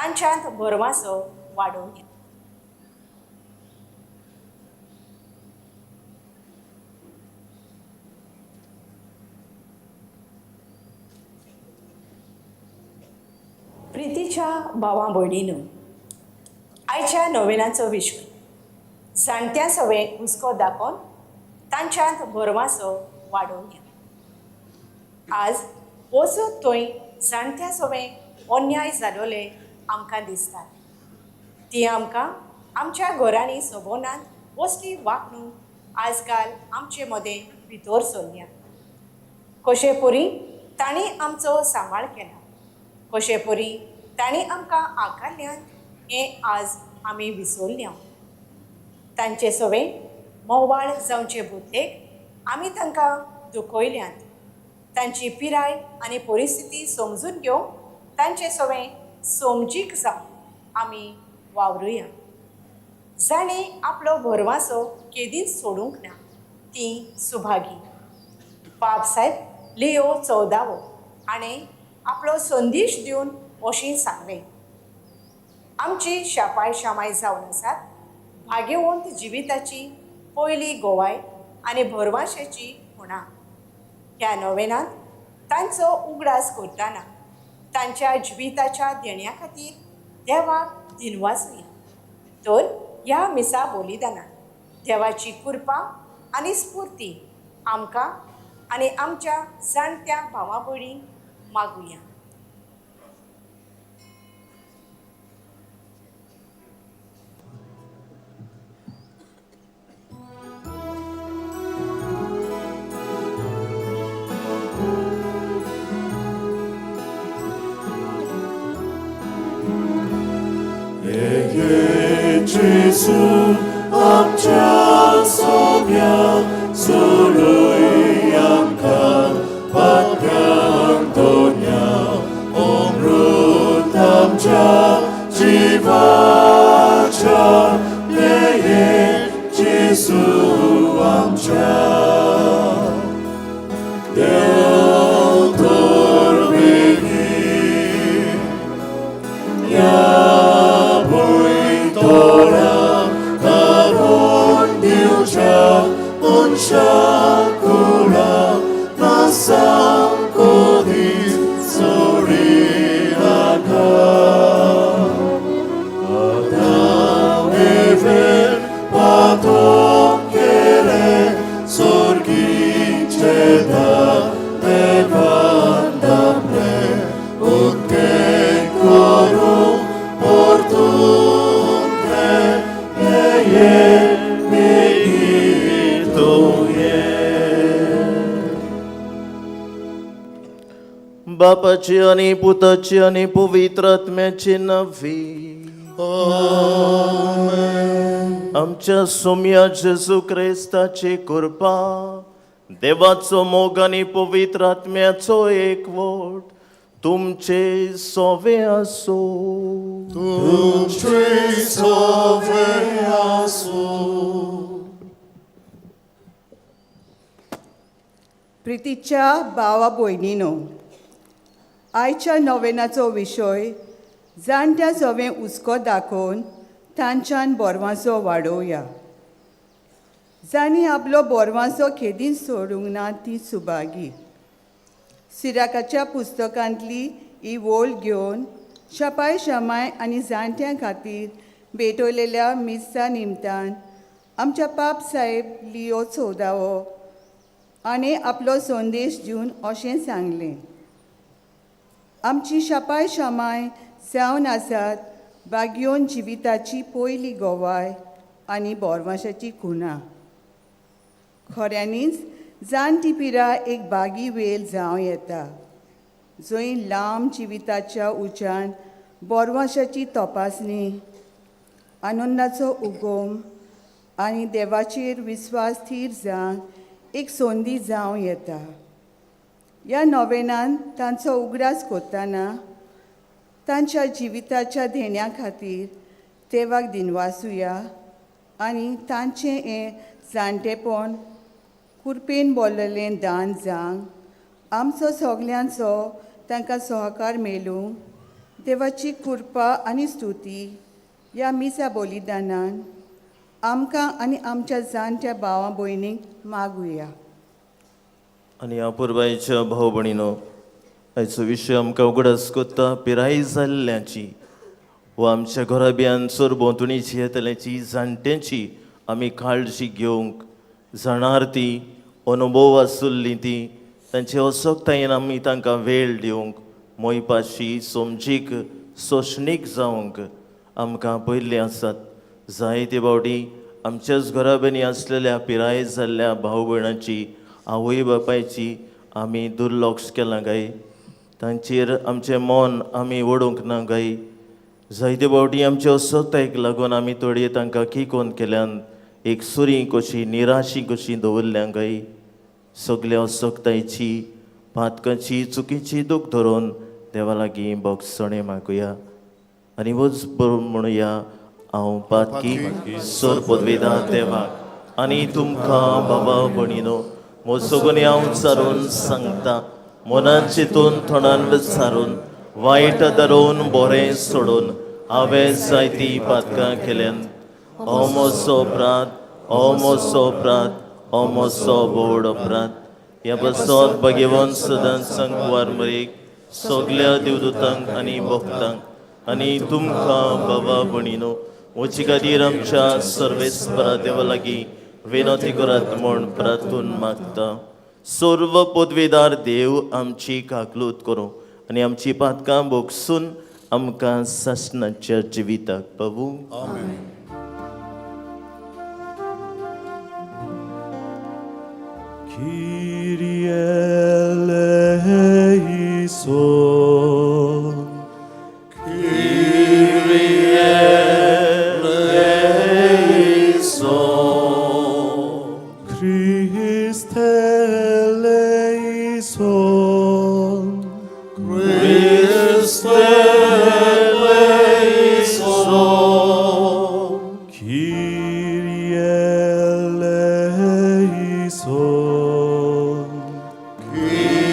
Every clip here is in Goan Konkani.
तांच्यांत भरवासो वाडोवया. प्रितीच्या भावा भयणीनो, आयच्या नोवेनाचो विशय जाणट्यां सवें हुस्को दाखोवन तांच्यांत भरवासो वाडोवया. आज वचत थंय जाणट्यां सवें अन्याय जालोले आमकां दिसतात. ती आमकां आमच्या घरांनी सोबोनात असली वागणूक आजकाल आमचे मदें भितर सरल्या. कशे परी तांणी आमचो सांबाळ केला, कशे परी तांणी आमकां आकारल्यान हें आज आमी विसरल्या. तांचे सवें मोवाळ जावचे बदलेक आमी तांकां दुखयल्यात. तांची पिराय आनी परिस्थिती समजून घेवन तांचे सवें समजीक जावन आमी वावरुया. जांणी आपलो भरवासो केदींच सोडूंक ना ती सुभागी. पाप साहेब लियो 14वो हाणें आपलो संदेश दिवन अशें सांगलें, आमची शापाय शामाय जावन आसात भाग्यवंत जिविताची पयली गोवाय आनी भरवाशाची खुणा. ह्या नोवेनांत तांचो उगडास करतना तांच्या जिविताच्या देण्या खातीर देवाक दिनवासुया. तर ह्या मिसा बलिदानान देवाची कृपा आनी स्फूर्ती आमकां आनी आमच्या जाणट्या भावा भयणींक मागुया. Jesu amcha sobia sului amka patrantonia omrut amcha jivacha yeye Jesu amcha Deo torveni ya Shakura nasankodis soriaka Adam even patokere sorgincheda levandamre utke koru portunte yeye. बापाची आनी पुताची आनी पवित्र आत्म्याची नवी. आमेन. आमच्या सोम्या जेजू क्रिस्ताची कृपा, देवाचो मोग आनी पवित्र आत्म्याचो एकवट तुमचे सोवे आसूं. तुमचे सोवे आसूं. प्रितीच्या भावा भयणीनो, आयच्या नोवेनाचो विशय जाणट्या सवें हुस्को दाखोवन तांच्यान बोरवांसो वाडोवया. जांणी आपलो बोरवांसो खेदीन सोडूंक ना ती सुभागी. सिराकाच्या पुस्तकांतली ही वोल घेवन शपाय शमाय आनी जाणट्यां खातीर भेटवलेल्या मिसा निमतान आमच्या पाप साहेब लियो 14वो आनी आपलो संदेश दिवन अशें सांगलें, आमची शपाय शमाय जावन आसात बागयोन जिविताची पयली गोवाय आनी बोरवाशाची खुणा. खऱ्यांनीच जाणटी पिराय एक बागी वेल जावं येता, जंय लांब जिविताच्या उज्यान बोरवाशाची तपासणी, आनंदाचो उगम आनी देवाचेर विस्वास थीर जावन एक संदी जावं येता. ह्या नोवेनान तांचो उगडास करतना तांच्या जिविताच्या देण्या खातीर देवाक दिनवासुया आनी तांचें हें जाणटेपण कुरपेन बोल्ललें दान जावंक आमचो सगल्यांचो तांकां सहकार मेळूंक देवाची कृपा आनी स्तुती ह्या मिसा बलिदानान आमकां आनी आमच्या जाणट्या भावा भयणींक मागुया. आनी ह्या पुरबायच्या भाव भयणीनो, आयचो विशय आमकां उगडास कोत्ता पिराय जाल्ल्याची वा आमच्या घराब्यान सरभोंवतणीची येतल्याची जाणट्यांची आमी काळजी घेवंक जाणार ती अनुभव आसुल्ली ती तांचे असक्तायेन आमी तांकां वेळ दिवंक मोयपाशी समजीक सोंसणीक जावंक आमकां पयल्ले आसात. जायते फावटी आमच्याच घराब्यांनी आसलेल्या पिराय जाल्ल्या भाव भयणांची आवय बापायची आमी दुर्लक्ष केलां काय, तांचेर आमचें मन आमी ओडूंक ना काय. जायते फावटी आमचे असक्तायेक लागून आमी थोडये तांकां किकोन केल्यान एक सुरी कशी निराशी कशी दवरल्या काय. सगल्या असक्तायेची पातकाची चुकीची दूख धरून देवा लागीं भोगसणें मागुया आनी वच बरोवन म्हणुया, हांव पातकी सोर पदवेदा देवाक आनी तुमकां बाबा भणिनो म्हजो हांव सारून सांगता, मनान चिंतून थोंडान विचारून वायट धरून बरें सोडून हांवें जायतीं पातकां केल्यान. हो म्हजो अपराध, हो म्हजो अपराध, हो म्हजो व्हड अपराध. ह्या पासत भगेवन सदांच संकवार मरेक सगल्या देवदूतांक आनी भक्तांक आनी तुमकां बाबा भणिनो म्हजे खातीर आमच्या सर्वेस्परा देवा लागीं विनवती करात म्हूण प्रार्थून मागता. सर्व पदवेदार देव आमची काकलूत करूं आनी आमची पातकां भोगसून आमकां सासणाच्या जिविताक पावूं. Kyrie eleison. Kyrie eleison. Christe eleison. Christe eleison. Kyrie eleison. Kyrie eleison.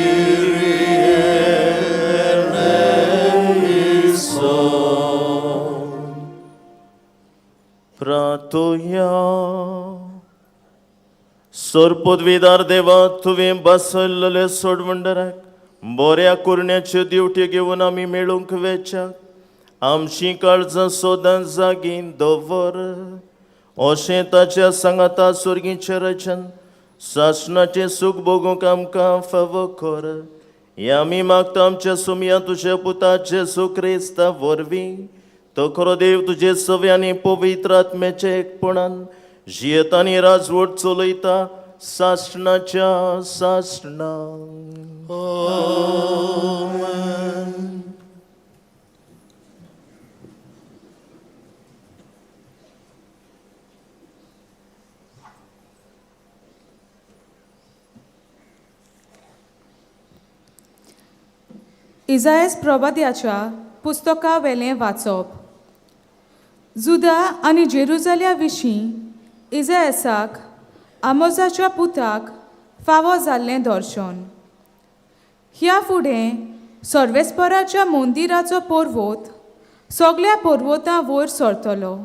प्रातोया सरपदवीदार देवा, तुवें बसयल्ले सोडवंडराक बऱ्या कुरण्याच्यो दिवट्यो घेवन आमी मेळूंक वेच्याक आमची काळजां सदां जागीं दवर. अशें ताच्या सांगाता सुर्गीच्या रचन सासणाचें सूख भोगूंक आमकां फावो कर. हें आमी मागता आमच्या सुमया तुज्या पुता जेजू क्रिस्ता वरवीं. तो खरो देव तुजे सवे आनी पवित्र आत्म्याचे एकपणान जियेता आनी राजवट चलयता सासणाच्या सासणा. इजायस प्रवाद्याच्या पुस्तका वेलें वाचप. जुदा आनी जेरुजाल्या विशीं इजायसाक आमोजाच्या पुताक फावो जाल्लें दर्शन. ह्या फुडें सर्वेस्पराच्या मंदिराचो पर्वत सगल्या पर्वतां वयर सरतलो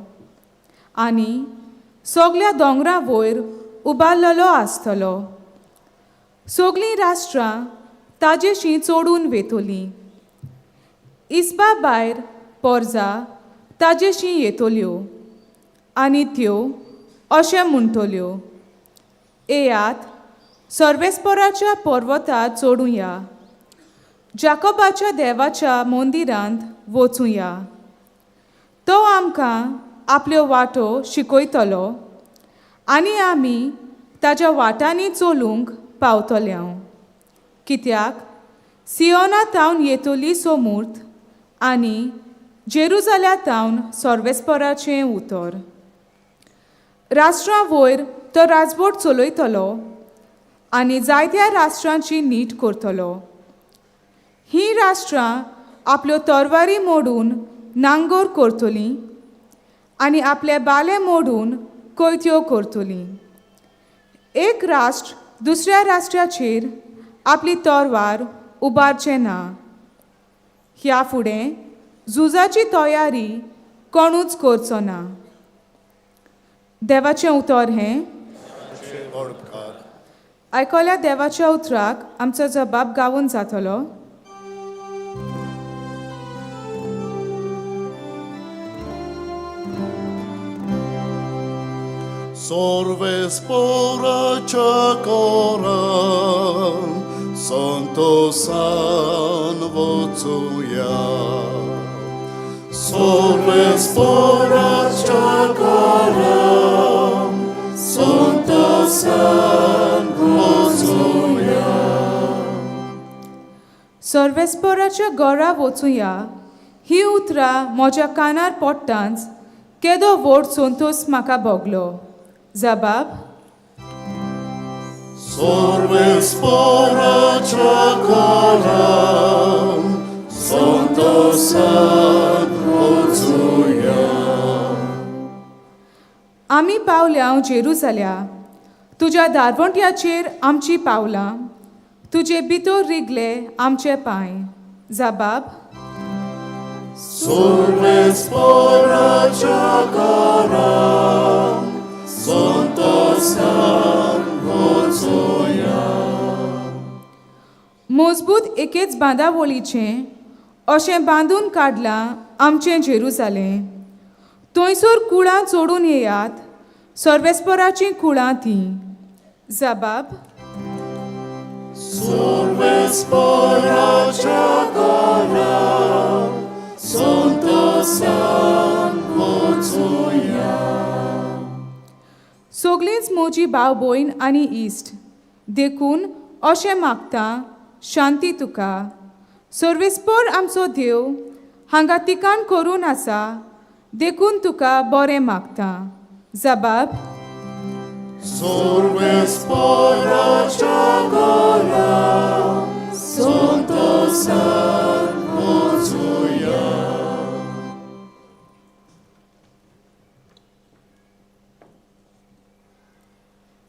आनी सगल्या दोंगरां वयर उबारलेलो आसतलो. सगलीं राष्ट्रां ताजेशीं चोडून वेतलीं. इस्पा भायर पोरजा ताजेशीं येतल्यो आनी त्यो अशें म्हणटल्यो, येयात सर्वेस्पराच्या पर्वतार चडुया, जाकोबाच्या देवाच्या मंदिरांत वचुया. तो आमकां आपल्यो वाटो शिकयतलो आनी आमी ताज्या वाटांनी चलूंक पावतले. कित्याक सियोना तावन येतली सोमूर्त आनी जेरुजाल्या तावन सर्वेस्पराचें उतर. राष्ट्रां वयर तो राजवट चलयतलो आनी जायत्या राष्ट्रांची नीट करतलो. हीं राष्ट्रां आपल्यो तरवारी मोडून नांगोर करतलीं आनी आपले बाले मोडून कोयत्यो करतलीं. एक राष्ट्र दुसऱ्या राष्ट्राचेर आपली तरवार उबारचें ना. ह्या फुडें झुजाची तयारी कोणूच करचो ना. देवाचें उतर हें. आयकल्या देवाच्या उतराक आमचो जबाब गावून जातलो. Sorvespora chakoran, Santo San vocuja. Sorvespora chakoran, Santo San vocuja. सर्वेस्पराच्या घरा वचुया ही उतरां म्हज्या कानार पडटांच केदो व्हड संतोश म्हाका भोगलो. जबाब. Sorvespora chakoran, Santo San vocuja. आमी पावल्या जेरुजाल्या, तुज्या दारवंट्याचेर आमची पावलां, तुजे भितर रिगले आमचे पांय. जबाब. Sorvespora chakoran, Santo San vocuja. मजबूत एकेच बांदावळीचें अशें बांदून काडलां आमचें जेरुजालें. थंयसर कुळां चडून येयात, सर्वेस्पराचीं कुळां तीं. जबाब. Sorvespora chakoran, Santo San vocuja. सगलींच म्हजी भाव भयण आनी इश्ट, देखून अशें मागता, शांती तुका. सर्वेस्पर आमचो देव हांगा तिकान करून आसा, देखून तुका बरें मागता. जबाब. Sorvespora chakoran, Santo San vocuja.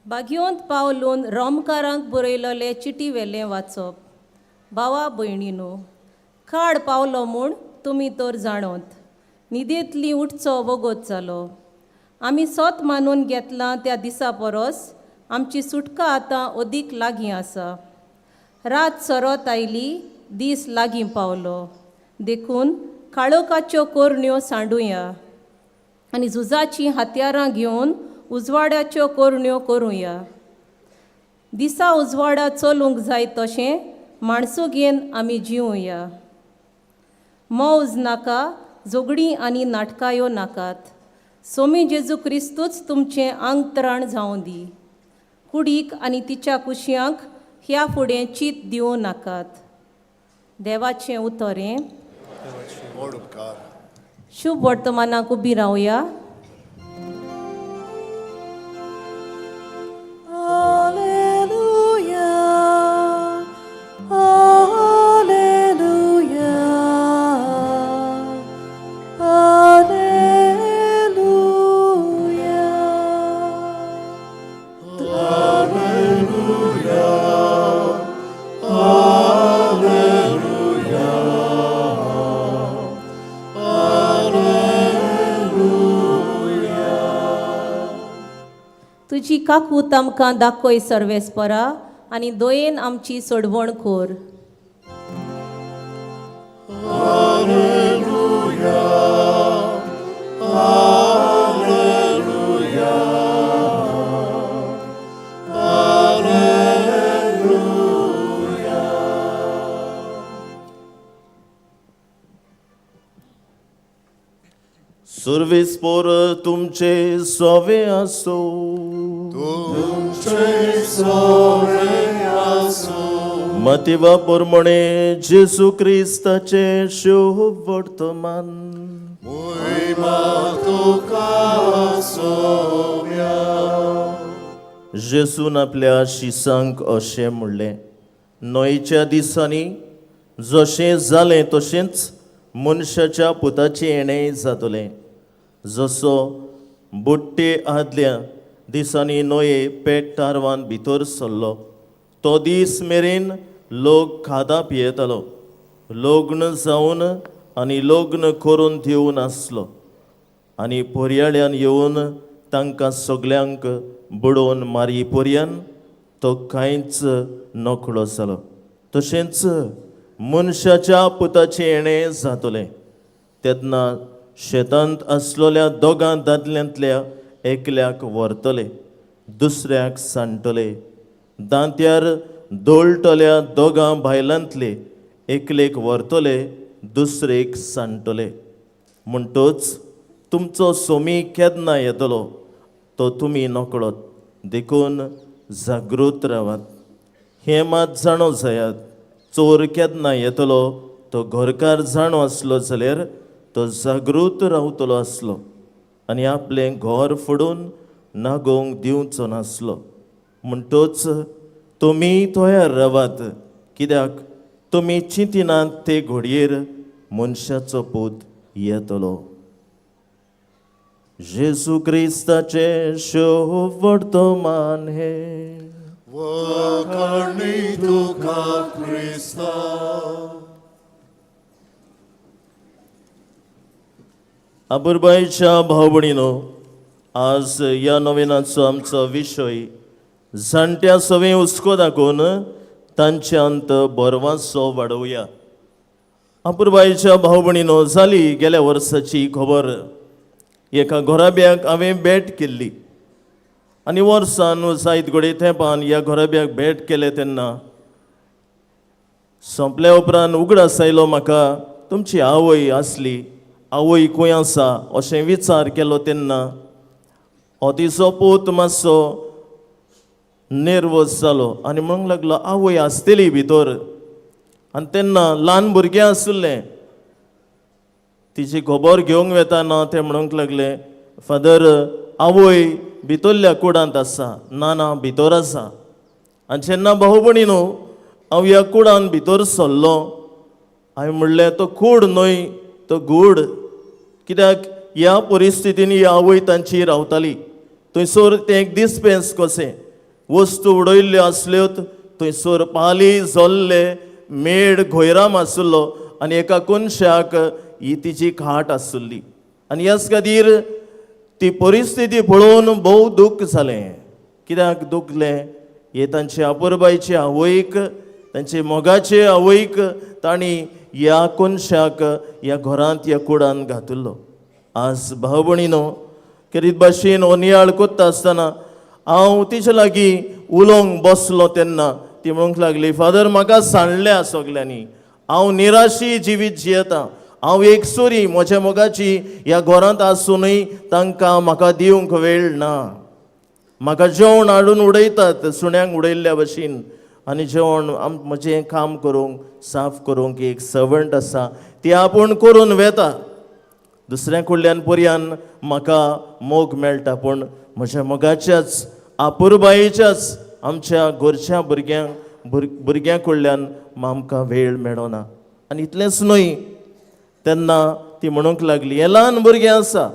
बागयोंत पावलून रोमकारांक बरयलोले चिटी वेलें वाचप. भावा भयणीनो, काड पावलो म्हूण तुमी तर जाणोत, न्हिदेंतली उठचो वगत जालो. आमी सोत मानून घेतलां त्या दिसा परस आमची सुटका आतां अदीक लागीं आसा. रात सरत आयली, दीस लागीं पावलो, देखून काळोखाच्यो कोरण्यो सांडुया आनी झुजाचीं हत्यारां घेवन उजवाड्याच्यो कोरण्यो करुया. दिसा उजवाडा चलूंक जाय तशें माणसुगेन आमी जिवया. मौज नाका, झगडीं आनी नाटकायो नाकात. सोमी जेजू क्रिस्तूच तुमचें आंगत्राण जावं दी. कुडीक आनी तिच्या कुशयांक ह्या फुडें चीत दिवं नाकात. देवाचें उतर हें. शुभ वर्तमानाक उबी रावया. Alleluia, Alleluia, Alleluia. Alleluia, Alleluia, Alleluia. तुजी काकूत आमकां दाखय सर्वेस्परा आनी दयेन आमची सोडवण कोर. Alleluia, Alleluia, Alleluia. सर्वेस्पोर तुमचे सोवे आसो. तुमचे सोवे आसो. मतिवा पोरमणे जेजू क्रिस्ताचे शुभ वर्तमान. मोहिमा तुका सोव्या. जेजून आपल्या शिसांक अशें म्हणलें, न्हंयच्या दिसांनी जशें जालें तशेंच मनशाच्या पुताचें येणें जातलें. जसो बुट्टे आदल्या दिसांनी न्हंये पेट तारवान भितर सरलो, तो दीस मेरेन लोक खादां पियेतालो, लग्न जावन आनी लग्न करून दिवन आसलो आनी पोरयाळ्यान येवन तांकां सगल्यांक बडोवन मारी पर्यंत तो कांयच नकळो जालो. तशेंच मनशाच्या पुताचें येणें जातलें. तेन्ना शेतांत आसलेल्या दोगां दादल्यांतल्या एकल्याक व्हरतले, दुसऱ्याक सांडटले. दांत्यार दळटल्या दोगां बायलांतले एकलेक व्हरतले, दुसरेक सांडटले. म्हणटच तुमचो सोमी केन्ना येतलो तो तुमी नकळत. देखून जागृत रावात. हें मात जाणो जायात, चोर केन्ना येतलो तो घरकार जाणो आसलो जाल्यार तो जागृत रावतलो आसलो आनी आपलें घर फोडून नागोवंक दिवचो नासलो. म्हणटच तुमी तयार रावात, कित्याक तुमी चिंतिनात ते घडयेर मनशाचो पूत येतलो. जेजू क्रिस्ताचें शोवर्तमान हे. वखणी तुका क्रिस्ता. आबुरबायच्या भाव भयणीनो, आज ह्या नविनाचो आमचो विशय जाणट्या सवें हुस्को दाखोवन तांच्यांत बरवासो वाडोवया. अपुरबायच्या भाव भयणीनो, जाली गेल्या वर्साची खबर. एका घोराब्याक हांवें भेट केल्ली आनी वर्सान जायत घडये तेंपान ह्या घोराब्याक भेट केले तेन्ना सोंपल्या उपरांत उगडास आयलो म्हाका, तुमची आवय आसली, आवय खंय आसा अशें विचार केलो तेन्ना हो तिचो पूत मातसो नेर्वस जालो आनी म्हणूंक लागलो, आवय आसतली भितर. आनी तेन्ना ल्हान भुरगें आशिल्लें. तिची खबर घेवंक वेताना तें म्हणूंक लागलें, फादर, आवय भितरल्या कुडांत आसा, ना ना भितर आसा. आनी जेन्ना भाव भयणी न्हू हांव ह्या कुडान भितर सरलो, हांवें म्हणलें तो कूड न्हय, तो गूड. कित्याक ह्या परिस्थितीन ही आवय तांची रावताली. थंयसर तें एक दिसपेंस कशें वस्तू उडयल्ल्यो आसल्योत. थंयसर पाली जल्ले मेड घोयराम आशिल्लो आनी एका कोनशाक ही तिची खाट आशिल्ली. आनी ह्याच खातीर ती परिस्थिती पळोवन भोव दूख जालें. कित्याक दुखलें? हे तांचे अपुरबायचे आवयक, तांचे मोगाचे आवयक तांणी ह्या कोनशाक, ह्या घरांत, ह्या कुडान घातिल्लो. आज भाव भयणीनो, खेरीत भाशेन हो नियाळ कोत्ता आसतना हांव तिचे लागीं उलोवंक बसलो तेन्ना ती म्हणूंक लागली, फादर, म्हाका सांडल्या सगल्यांनी, हांव निराशी जिवीत जियेता, हांव एक सुरी म्हज्या मोगाची ह्या घरांत आसुनूय तांकां म्हाका दिवंक वेळ ना. म्हाका जेवण हाडून उडयतात सुण्यांक उडयल्ल्या भशेन आनी जेवण म्हजें काम करूंक, साफ करूंक एक सर्वंट आसा, ती आपूण करून वेता. दुसऱ्या कडल्यान पर्यान म्हाका मोग मेळटा, पूण म्हज्या मोगाच्याच आपुरबायेच्याच आमच्या घरच्या भुरग्यांक भुरग्यां कडल्यान आमकां वेळ मेळना. आनी इतलेंच न्हय, तेन्ना ती म्हणूंक लागली, हें ल्हान भुरगें आसा,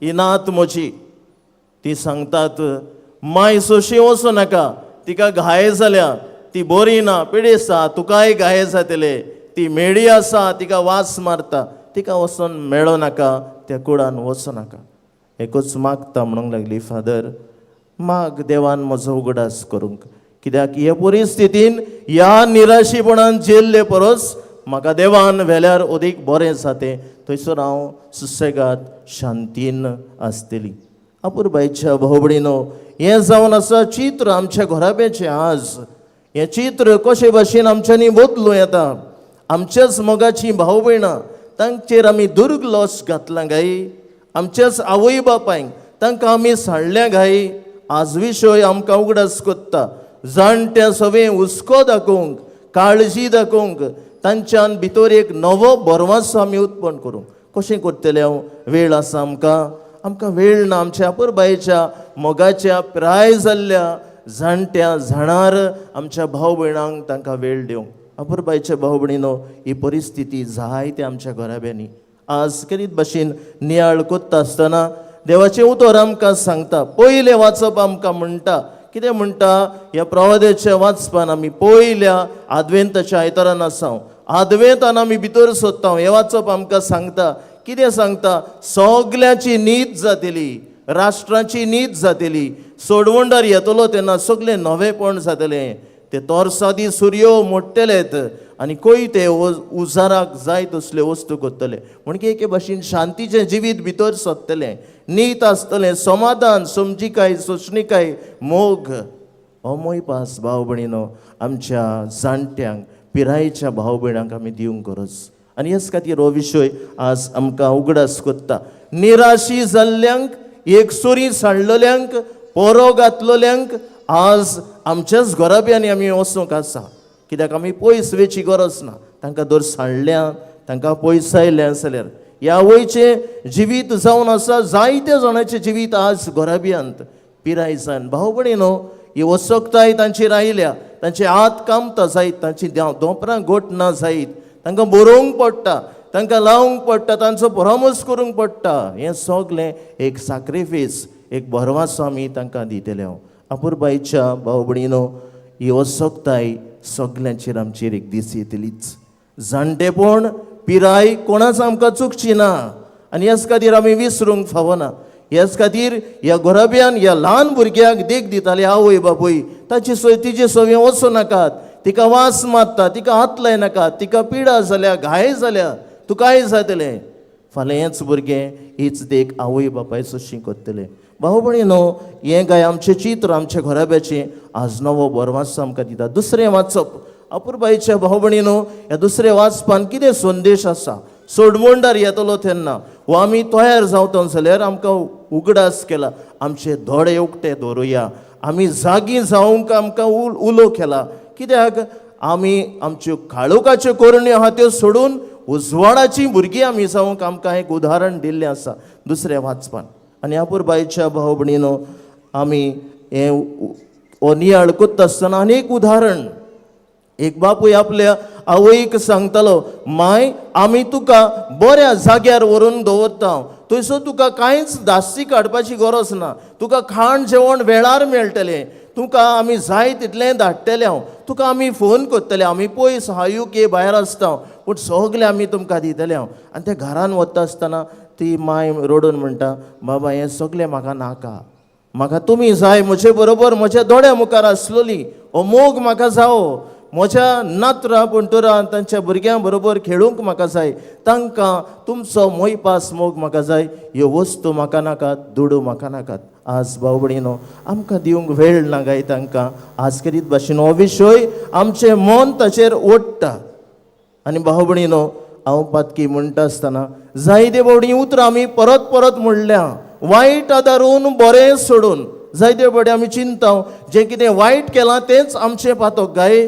ही नात म्हजी, ती सांगतात माय सोशी वचूं नाका, तिका घाय जाल्या, ती बरी ना, पिडेस्त आसा, तुकाय घाये जातले, ती मेडी आसा, तिका वास मारता, तिका वचोन मेळो नाका, त्या कुडान वचूं नाका. एकूच मागता म्हणूंक लागली, फादर, माग देवान म्हजो उगडास करूंक, कित्याक हे परिस्थितीन ह्या निराशीपणान जेल्ले परस म्हाका देवान व्हेल्यार अदीक बरें जातें, थंयसर हांव सुसेगाद शांतीन आसतली. अपुरबायच्या भाव भयणीनो, हें जावन आसा चित्र आमच्या घराब्याचें. आज हें चित्र कशे भाशेन आमच्यांनी बदलूं येता? आमच्याच मोगाचीं भाव भयणां तांचेर आमी दुर्लक्ष घातलां गाय? आमच्याच आवय बापायक तांकां आमी सांडल्या गाय? आज विशय आमकां उगडास कोत्ता, जाणट्या सवें हुस्को दाखोवंक, काळजी दाखोवंक, तांच्यान भितर एक नवो बरवासो आमी उत्पन्न करूंक कशें करतलें? हांव वेळ आसा आमकां? आमकां वेळ ना. आमच्या अपुरबायेच्या मोगाच्या प्राय जाल्ल्या जाणट्या जाणार आमच्या भाव भयणांक तांकां वेळ दिवंक. अपुरबायच्या भाव भयणीनो, ही परिस्थिती जायते आमच्या घराब्यांनी. आज खेरीत भाशेन नियाळ कोत्ता आसतना देवाचें उतर आमकां सांगता, पयलें वाचप आमकां म्हणटा, कितें म्हणटा? ह्या प्रवाद्याच्या वाचपान आमी पयल्या आदवेंताच्या आयतारान आसा. आदवेंतान आमी भितर सोदता. हें वाचप आमकां सांगता, कितें सांगता? सगल्यांची नीत जातली, राष्ट्रांची नीत जातली. सोडवणदार येतलो तेन्ना सगळें नवेंपण जातलें. ते तोरसादी सुरयो मोडटलेत आनी खंय ते उजाराक जाय तसल्यो वस्तू करतले. म्हणजे एके भाशेन शांतीचें जिवीत भितर सोदतलें, नीत आसतलें, समाधान, समजिकाय, सोंसणिकाय, मोग. हो मोयपास भाव भयणीनो आमच्या जाणट्यांक, पिरायेच्या भाव भयणांक आमी दिवंक गरज. आनी ह्याच खातीर हो विशय आज आमकां उगडास कोत्ता. निराशी जाल्ल्यांक, एक सुरी सांडलेल्यांक, पोरो घातलेल्यांक आज आमच्याच घराब्यांनी आमी वचूंक आसा. कित्याक आमी पयस वेची गरज ना. तांकां दर सांडल्या, तांकां पयसायल्या जाल्यार ह्या वयचें जिवीत जावन आसा. जायत्या जाणांचें जिवीत आज घराब्यांत पिराय जावन भाव भयणीनो ही वसकताय तांचेर आयल्या. तांचे हात कामता जायत, तांची दोंपरां गोट ना जायत, तांकां बरोवंक पडटा, तांकां लावंक पडटा, तांचो परामर्श करूंक पडटा. हें सगलें एक साक्रिफीस, एक भरवासो आमी तांकां दितले. हांव अपुरबायच्या भाव भयणीनो ही असक्ताय सगल्यांचेर आमचेर एक दीस येतलीच. जाणटेपण, पिराय कोणाच आमकां चुकची ना आनी ह्याच खातीर आमी विसरूंक फावना. ह्याच खातीर ह्या घोराब्यान ह्या ल्हान भुरग्यांक देख दिताले आवय बापूय, ताची सोय तिचे सवी वचूं नाकात, तिका वास मारता, तिका हात लायनाकात, तिका पिडा जाल्या, घाय जाल्या, तुकाय जातलें. फाल्यां हेंच भुरगें हीच देख आवय बापाय सोशी करतलें. भाव भयणीनो हें गाय आमचें चित्र आमच्या घराब्याचें आज नवो बरवास आमकां दिता. दुसरें वाचप अपुरबायेच्या भाव भयणीनो ह्या दुसऱ्या वाचपान कितें संदेश आसा? सोडमोंडार येतलो तेन्ना वो आमी तयार जावता जाल्यार आमकां उगडास केला, आमचे दोळे उक्ते दवरुया, आमी जागी जावंक आमकां उलो केला. कित्याक आमी आमच्यो काळोखाच्यो करण्यो आहा त्यो सोडून उजवाडाची भुरगीं आमी जावंक आमकां एक उदाहरण दिल्लें आसा दुसऱ्या वाचपान. आनी अपुरबायेच्या भाव भयणीनो आमी हें हो नियाळ करता आसतना आनी एक उदाहरण, एक बापूय आपल्या आवयक सांगतालो, माय आमी तुका बऱ्या जाग्यार व्हरून दवरता, थंयसर तुका कांयच धास्ती काडपाची गरज ना, तुका खाण जेवण वेळार मेळटलें, तुका आमी जाय तितलें धाडटले, हांव तुका आमी फोन करतले, आमी पयस हा युके भायर आसता पूण सगलें आमी तुमकां दितले हांव. आनी ते घरान वता आसतना ती माय रडून म्हणटा, बाबा हें सगलें म्हाका नाका, म्हाका तुमी जाय, म्हजे बरोबर म्हज्या दोळ्या मुखार आसलोली हो मोग म्हाका जावो, म्हज्या नातरां पणटुरां तांच्या भुरग्यां बरोबर खेळूंक म्हाका जाय, तांकां तुमचो मोयपास मोग म्हाका जाय, ह्यो वस्तू म्हाका नाकात, दुडू म्हाका नाकात. आज भाव भयणीनो आमकां दिवंक वेळ ना गाय तांकां. आज करीत भाशेन हो विशय आमचें मन ताचेर ओडटा. आनी भाव भयणीनो हांव पातकी म्हणटा आसतना जायते फावटी उतरां आमी परत परत म्हणल्या, वायट आदारून बरें सोडून. जायते फावटी आमी चिंता जें कितें वायट केलां तेंच आमचें पातक गाय,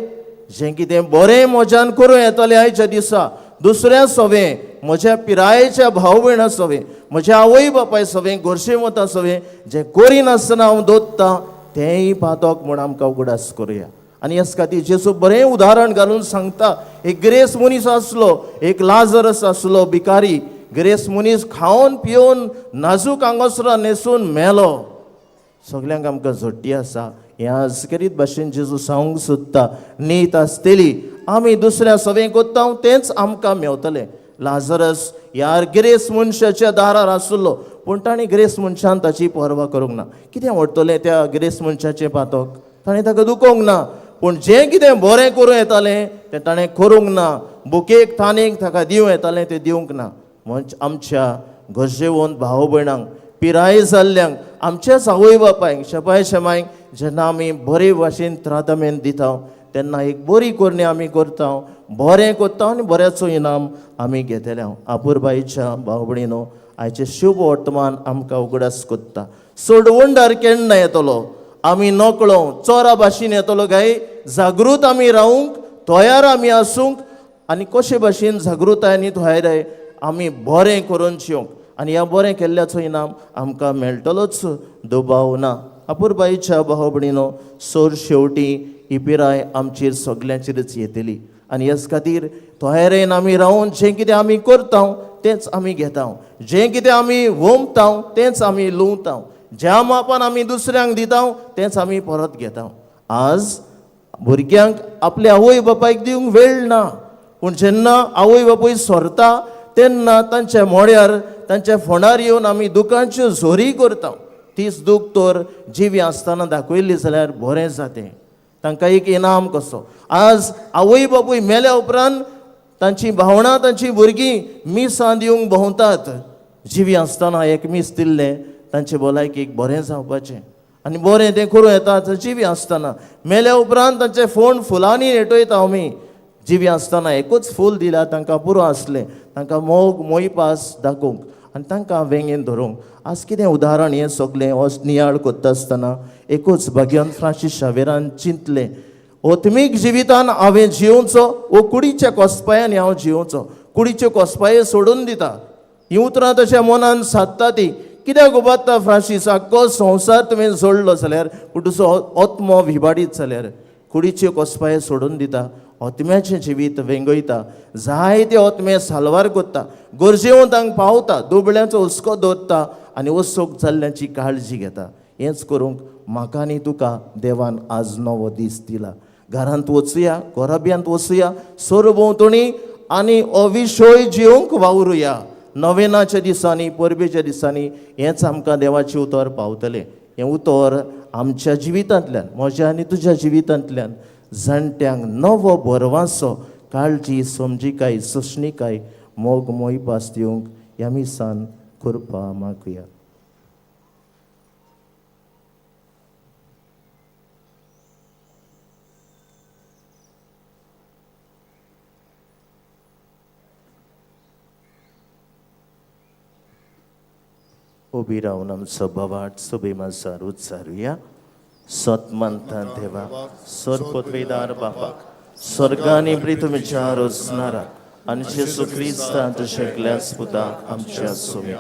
जें कितें बरें म्हज्यान करूं येतलें आयच्या दिसा दुसऱ्या सवें, म्हज्या पिरायेच्या भाव भयणां सवें, म्हज्या आवय बापाय सवें, गोरशेमतां सवें जें करिनासतना हांव दवरतां तेंय पातक म्हूण आमकां उगडास करुया. आनी ह्याच खातीर जेजू बरें उदाहरण घालून सांगता, एक ग्रेस मनीस आसलो, एक लाजरस आसलो भिकारी. ग्रेस मनीस खावन पिवन नाजूक आंगोसरां न्हेसून मेलो. सगल्यांक आमकां झोट्टी आसा. हें आज करीत भाशेन जेजू सांगूंक सोदता, नीत आसतली, आमी दुसऱ्या सवें कोत्ता तेंच आमकां मेवतलें. लाजरस ह्या गिरेस मनशाच्या दारार आसलो पूण ताणें गिरेस मनशान ताची पर्वा करूंक ना. कितें व्हडटलें त्या गिरेस मनशाचें पातक, ताणें ताका दुखोवंक ना, पूण जें कितें बरें करूं येतालें तें ताणें करूंक ना. बुकेक तानेक ताका दिवं येतालें तें दिवंक ना. म्हणजे आमच्या गरजेवंत भाव भयणांक, पिराय जाल्ल्यांक, आमच्याच आवय बापायक, शेपाय शेमायक जेन्ना आमी बरे भाशेन त्रातामेन दिता तेन्ना एक बरी करणी आमी करता, बरें करता आनी बऱ्याचो इनाम आमी घेतले. अपुरबायेच्या भाव भयणीनो आयचें शुभ वर्तमान आमकां उगडास कोत्ता. सोडवणदार केन्ना येतलो आमी नकळो, चोरा भाशेन येतलो काय जागृत आमी रावूंक तयार आमी आसूंक आनी कशे भाशेन जागृताय आनी तयाराय आमी बरें करून शिवंक आनी ह्या बरें केल्ल्याचो इनाम आमकां मेळटलोच, दुबाव ना. अपुरबायेच्या भाव भयणीनो सोर शेवटी ही पिराय आमचेर सगल्यांचेरच येतली आनी ह्याच खातीर तयारेन आमी रावून जें कितें आमी करता तेंच आमी घेता, जें कितें आमी वोमता तेंच आमी लुंवता, ज्या मापान आमी दुसऱ्यांक दिता तेंच आमी परत घेता. आज भुरग्यांक आपल्या आवय बापायक दिवंक वेळ ना. पूण जेन्ना आवय बापूय सोरता तेन्ना तांच्या मोड्यार तांच्या फोंडार येवन आमी दुकांच्यो झोरी करता. तीच दूख तर जिवी आसतना दाखयल्ली जाल्यार बरें जातें, तांकां एक इनाम कसो. आज आवय बापूय मेल्या उपरांत तांची भावणां तांची भुरगीं मिसां दिवंक भोंवतात. जिवी आसतना एक मीस दिल्लें तांचे भलायकेक बरें जावपाचें आनी बरें तें करूं येता जिवी आसतना. मेल्या उपरांत तांचे फोंड फुलांनी नेटयता आमी. जिवी आसतना एकूच फूल दिल्यार तांकां पुरो आसलें, तांकां मोग मोयपास दाखोवंक आनी तांकां वेंगेन धरूंक. आज कितें उदाहरण हें सगलें हो नियाळ करता आसतना एकूच भाग्यवंत फ्रांसीस शावेरान चिंतलें, ओत्मीक जिवितान हांवें जियोवचो वो कुडीच्या कोसपायान हांव जियोवचो. कुडीच्यो कोसपाये सोडून दिता. हीं उतरां तशें मनान सादता ती कित्याक उबारता फ्रांसीस, आख्खो संवसार तुवें जोडलो जाल्यार पूण तुजो आत्मो विबाडीत जाल्यार. कुडीच्यो कोसपाये सोडून दिता, आत्म्याचें जिवीत वेंगयता, जायते आत्मे साल्वार करता, गरजेवंतांक पावता, दुबळ्यांचो हुस्को दवरता आनी वसोक जाल्ल्यांची काळजी घेता. हेंच करूंक म्हाका आनी तुका देवान आज नवो दीस दिला. घरांत वचुया, घराब्यांत वचुया, सरभोंवतणी आनी हो विशय जिवंक वावरुया. नवेनाच्या दिसांनी परबेच्या दिसांनी हेंच आमकां देवाचें उतर पावतलें. हें उतर आमच्या जिवितांतल्यान, म्हज्या आनी तुज्या जिवितांतल्यान जाणट्यांक नवो भरवासो, काळजी, समजिकाय, सोंसणिकाय, मोग, मोयपास दिवंक ह्या मिसान कृपा मागुया. उबी रावन आमचो भवाट सुबेमासार उच्चारुया. सत मानता देवा, सरपदवेदार बापाक, स्वर्गानी पृथ्वीच्या रोजनारा आनी जेजू क्रिस्ताच्या शकल्याच पुताक आमच्या सोम्या,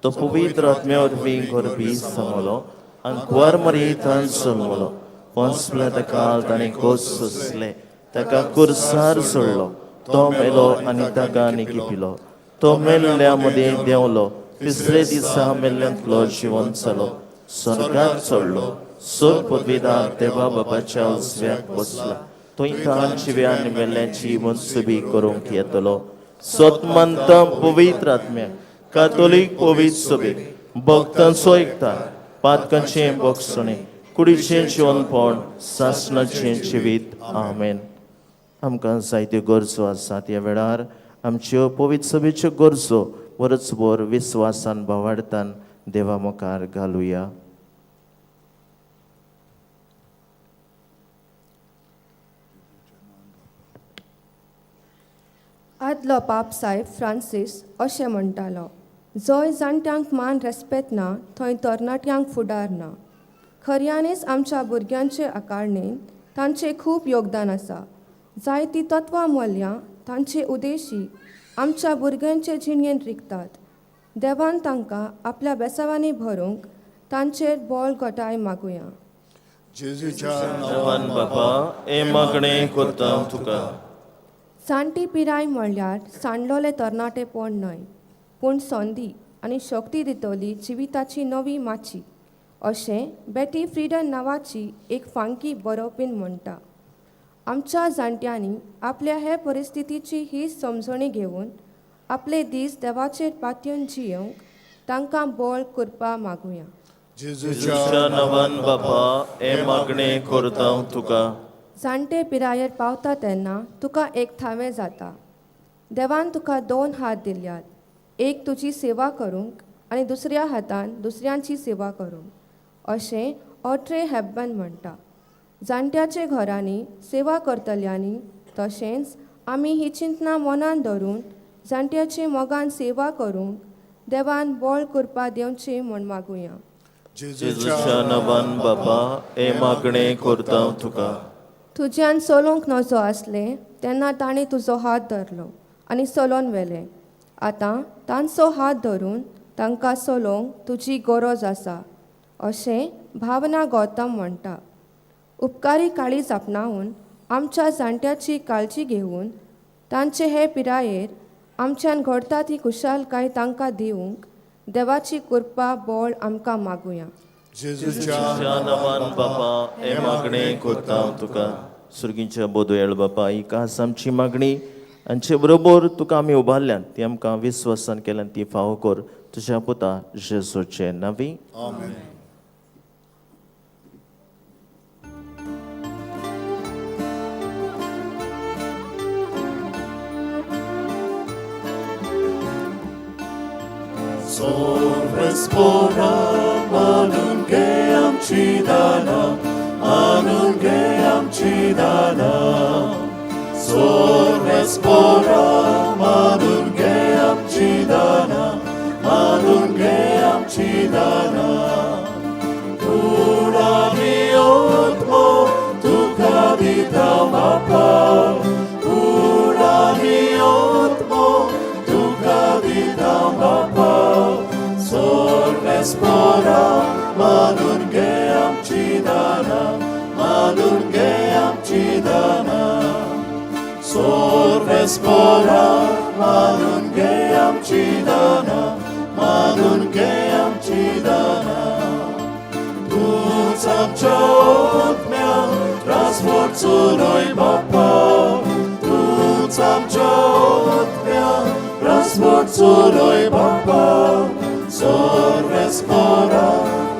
तो पवित्र आत्म्या वरवीं गोरबी समलो आनी कुंवर मरियेंत जल्मलो. पोंचल्या ताका ताणें खोस सोंसले, ताका कुर्सार सोडलो, तो मेलो आनी ताका निकिपिलो. तो मेल्ल्या मदीं देंवलो, तिसरे दिसा मेल्ल्यांतलो जिवन जालो, स्वर्गात चडलो, सोर पदवीदार देवा बाबाच्या उजव्याक बसला, थंय तान जिव्या आनी मेल्ल्यांची मनसुबी करूंक येतलो. सतमंत पवित्र आत्म्या, कातोलीक पवित्र सभेक, भक्तांचो एकता, पातकांचें बोगसणें, कुडीचें जिवनपण, सासणाचें जिवीत. आमेन. आमकां जायत्यो गरजो आसात. ह्या वेळार आमच्यो पवित्र सभेच्यो गरजो बरोच विस्वासान भावार्थान देवा मुखार घालुया. आदलो पाप साहेब फ्रांसीस अशें म्हणटालो, जंय जाणट्यांक मान रेस्पेत ना थंय तरणाट्यांक फुडार ना. खऱ्यांनीच आमच्या भुरग्यांचे आकारणेन तांचें खूब योगदान आसा. जायतीं तत्वां मूल्यां तांचे उदेशी आमच्या भुरग्यांचे जिणेंत रिगतात. देवान तांकां आपल्या बेसावांनी भरूंक तांचेर बोल घटाय मागुया. जेजूच्या नांवान बापा हें मागणें करता तुका. जाणटी पिराय म्हणल्यार सांडलोले तरणाटेपण न्हय, पूण संदी आनी शक्ती दितली जिविताची नवी माची, अशें बेटी फ्रिडन नांवाची एक फांकी बरोवपीन म्हणटा. आमच्या जाणट्यांनी आपल्या हे परिस्थितीची ही समजणी घेवन आपले दीस देवाचेर पातयेवन जियेवंक तांकां बळ करपा मागुया. जेजूच्या नांवान बापा हें मागणें करता तुका. जाणटे पिरायेर पावता तेन्ना तुका एक थावें जाता. देवान तुका दोन हात दिल्यात, एक तुजी सेवा करूंक आनी दुसऱ्या हातान दुसऱ्यांची सेवा करूंक, अशें ऑड्रे हेब्बन म्हणटा. जाणट्याचे घरांनी सेवा करतल्यांनी तशेंच आमी ही चिंतना मनान धरून जाणट्याचे मोगान सेवा करूंक देवान बळ करपा दिवचें म्हूण मागुया. जेजूच्या नांवान बापा हें मागणें करता तुका. तुज्यान चलोवंक नजो आसलें तेन्ना ताणें तुजो हात धरलो आनी चलोवन व्हेलें. आतां तांचो हात धरून तांकां चलोवंक तुजी गरज आसा, अशें भावना गौतम म्हणटा. उपकारी काळीज आपणावन आमच्या जाणट्याची काळजी घेवन तांचे हे पिरायेर आमच्यान घडटा ती खुशालकाय तांकां दिवंक देवाची कृपा बळ आमकां मागुया. जेजूच्या नांवान बापा हें मागणें करता तुका. सुर्गींच्या बोदोयळ बापा, ही खास आमची मागणी हांचे बरोबर तुका आमी उबारल्यान ती आमकां विस्वासान केल्यान ती फावो कर तुज्या पुता जेजूचे नांवी. आमेन. Sorvespora manungeam cidana, manungeam cidana. Sorvespora manungeam cidana, manungeam cidana. Curami otmo tu cadita mapa, curami otmo tu cadita mapa. Sorvespora manungeam cidana, manungeam cidana. Sorvespora manungeam cidana, manungeam cidana. Tuț amcea otmea, rasforțului bapa, tuț amcea otmea, rasforțului bapa. Sorvespora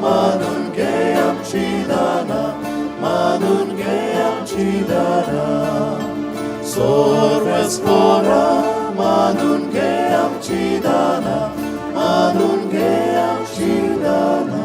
manungeam cidana, manungeam cidana. Sorvespora manungeam cidana, manungeam cidana.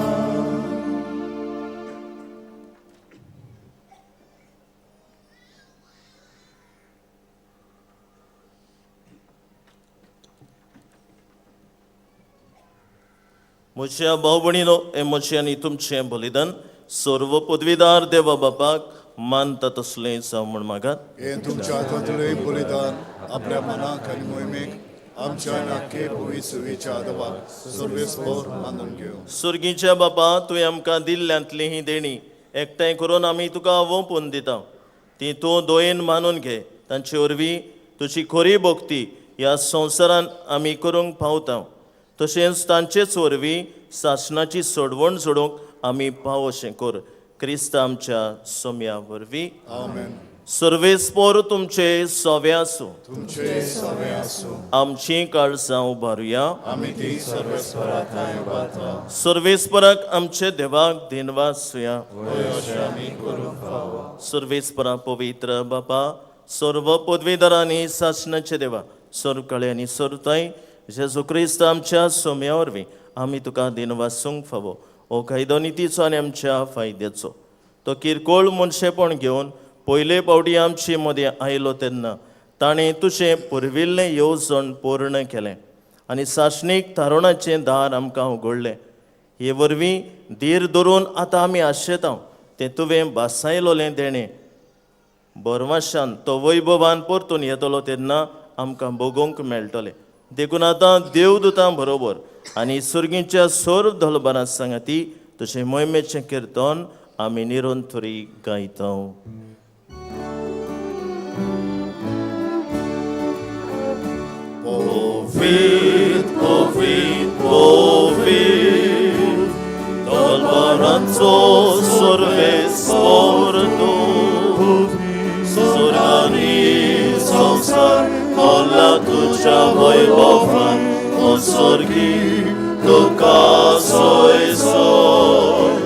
म्हज्या भाव भयणीनो, हें म्हजें आनी तुमचें बलिदान सर्व पदवीदार देवा बापाक मानता तसलें जावं म्हूण मागात. हें तुमच्या हातांतलें बलिदान आपल्या मनाक आनी मोहिमेक आमच्या नाके पवित्र सुवेच्या आदवाक सर्वेस्पर मानून घेवं. सुर्गीच्या बापा, तुवें आमकां दिल्ल्यांतली ही देणी एकठांय करून आमी तुका वोंपून दिता, ती तूं दोयेन मानून घे. तांचे वरवीं तुजी खरी भक्ती ह्या संवसारान आमी करूंक पावता, तशेंच तांचेच वरवीं सासणाची सोडवण जोडूंक आमी पाव अशें कर, क्रिस्त आमच्या सोम्या वरवीं. आमेन. सर्वेस्पोर तुमचे सोवे आसूं. तुमचे सवे आसूं. आमची काळजां उबारुया. आमी ती सर्वेस्परा थंय उबारता. सर्वेस्पराक आमचे देवाक दिनवासुया. सर्वेस्परा पवित्र बापा, सर्व पदवीधरांनी सासणाचे देवा, सर्व कळे आनी सर्वताय जेजू क्रिस्त आमच्या सोम्या वरवीं आमी तुका दिनवासूंक फावो. हो कायदो नितीचो आनी आमच्या फायद्याचो. तो किरकोळ मनशेपण घेवन पयले पावटी आमचे मदें आयलो तेन्ना ताणें तुजें पुर्विल्लें येवजण पूर्ण केलें आनी सासणीक थारोणाचें दार आमकां उगडलें. हे वरवीं धीर धरून आतां आमी आशेता तें तुवें बासायलोलें देणें बरवाशान तो वैभवान परतून येतलो तेन्ना आमकां भोगोवंक मेळटलें. देखून आतां देवदूतां बरोबर आनी सुर्गीच्या सर्व दलबारां सांगाती तुजें मोहिमेचें किर्तन आमी निरंतरी गायता. Povit, povit, povit, दलबारांचो सर्वेस्पर तूं, सुरांनी संवसार भरला तुज्या वैभवान, उत्सर्गी तुका सोय सोय.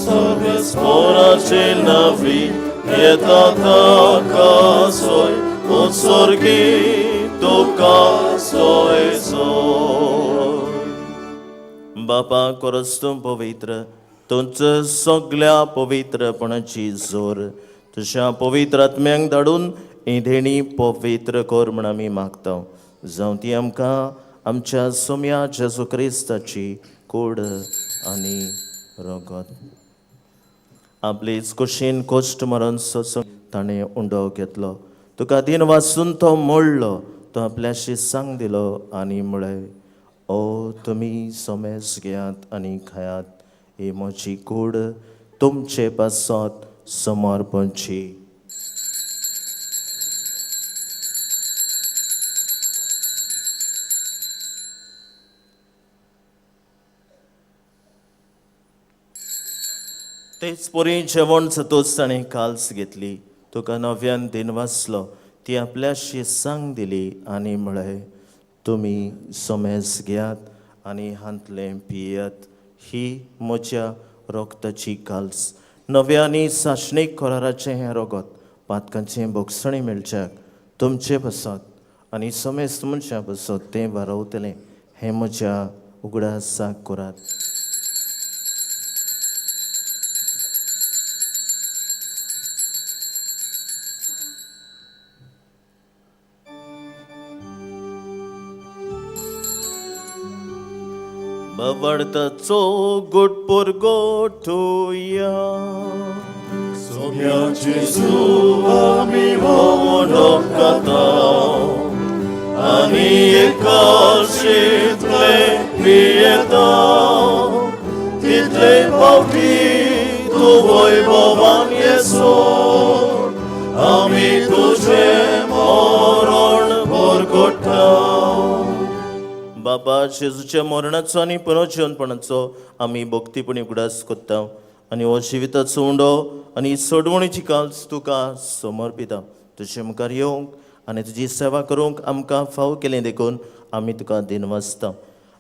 सर्वेस्पराचे नांवी येता ताका सोय, उत्सर्गी तुका सोय सोय. बापा, खरोच तूं पवित्र, तुमच सगल्या पवित्रपणाची जोर तुज्या पवित्र आत्म्यांक धाडून ही देणी पवित्र कर म्हूण आमी मागता. जावं ती आमकां आमच्या सोम्या जेजू क्रिस्ताची कूड आनी रगत. आपलेच कुशीन कोश्ट मरण सोसून ताणें उंडो घेतलो, तुका दिन वाचून तो मोडलो, तो आपल्याशी सांग दिलो आनी म्हळें, ओ तुमी सोमेस घेयात आनी खायात, ही म्हजी कूड तुमचे पासत समर्पणची. तेच परी जेवण जातूच ताणें काल्स घेतली, तुका नव्यान दिन वाचलो, ती आपल्या शिसांक दिली आनी म्हळें, तुमी समेज घेयात आनी हांतलें पियेयात, ही म्हज्या रोगताची काल्स। नव्या आनी सासणीक कराराचें हें रोगत पातकांचें भोगसणें मेळच्याक तुमचे पासत आनी समेस्त मनशां पासत तें वारवतलें, हें म्हज्या उगडासाक करात। बाबार्थाचो गोटपोर गोठुया, सोम्या जेजू आमी भोवनोप खाता आनी एकाशितले पियेता, तितले फावटी तूं वैभवान येसो आमी तुजें मरण परगटा। बाबा जेजूच्या मरणाचो आनी पुनर्जिवनपणाचो आमी भक्तीपणी उगडास करता आनी हो जिविताचो उंडो आनी सोडवणीची काल्स तुका समर्पिता। तुजे मुखार येवंक आनी तुजी सेवा करूंक आमकां फाव केलें देखून आमी तुका दिनवासता।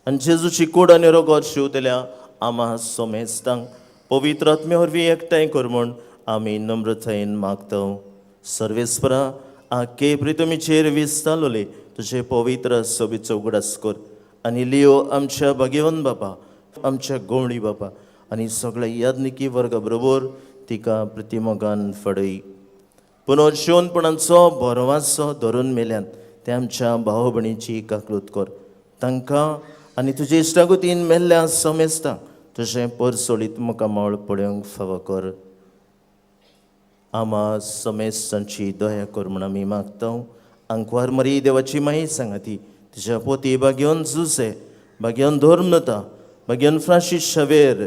आनी जेजूची कूड आनी रोगत शिंवतल्या आमा सोमेस्तांक पवित्र आत्म्या वरवीं एकठांय कर म्हूण आमी नम्रतायेन मागता। सर्वेस्परा आखे प्रितमीचेर विस्तालोले तुजे पवित्र सोबीचो उगडास कर आनी लियो आमच्या भाग्यवंत बापा, आमच्या गोवणी बापा आनी सगळ्या याज्ञिकी वर्गा बरोबर तिका प्रतिमोगान फडय। पुनर्जिवनपणाचो भरवासो धरून मेल्यान ते आमच्या भाव भयणीची काकलूत कर, तांकां आनी तुजे इश्टागतीन मेल्ल्या समेस्तांक तुजें परसोळीत मुखामळ पळोवंक फावो कर। आमा समेस्तांची दया कर म्हूण आमी मागता। आंकवार मरी देवाची माई सांगाती तिच्या पोती भाग्योन जुसे, भाग्योन धर्मता, भाग्योन फ्रांसीस शावेर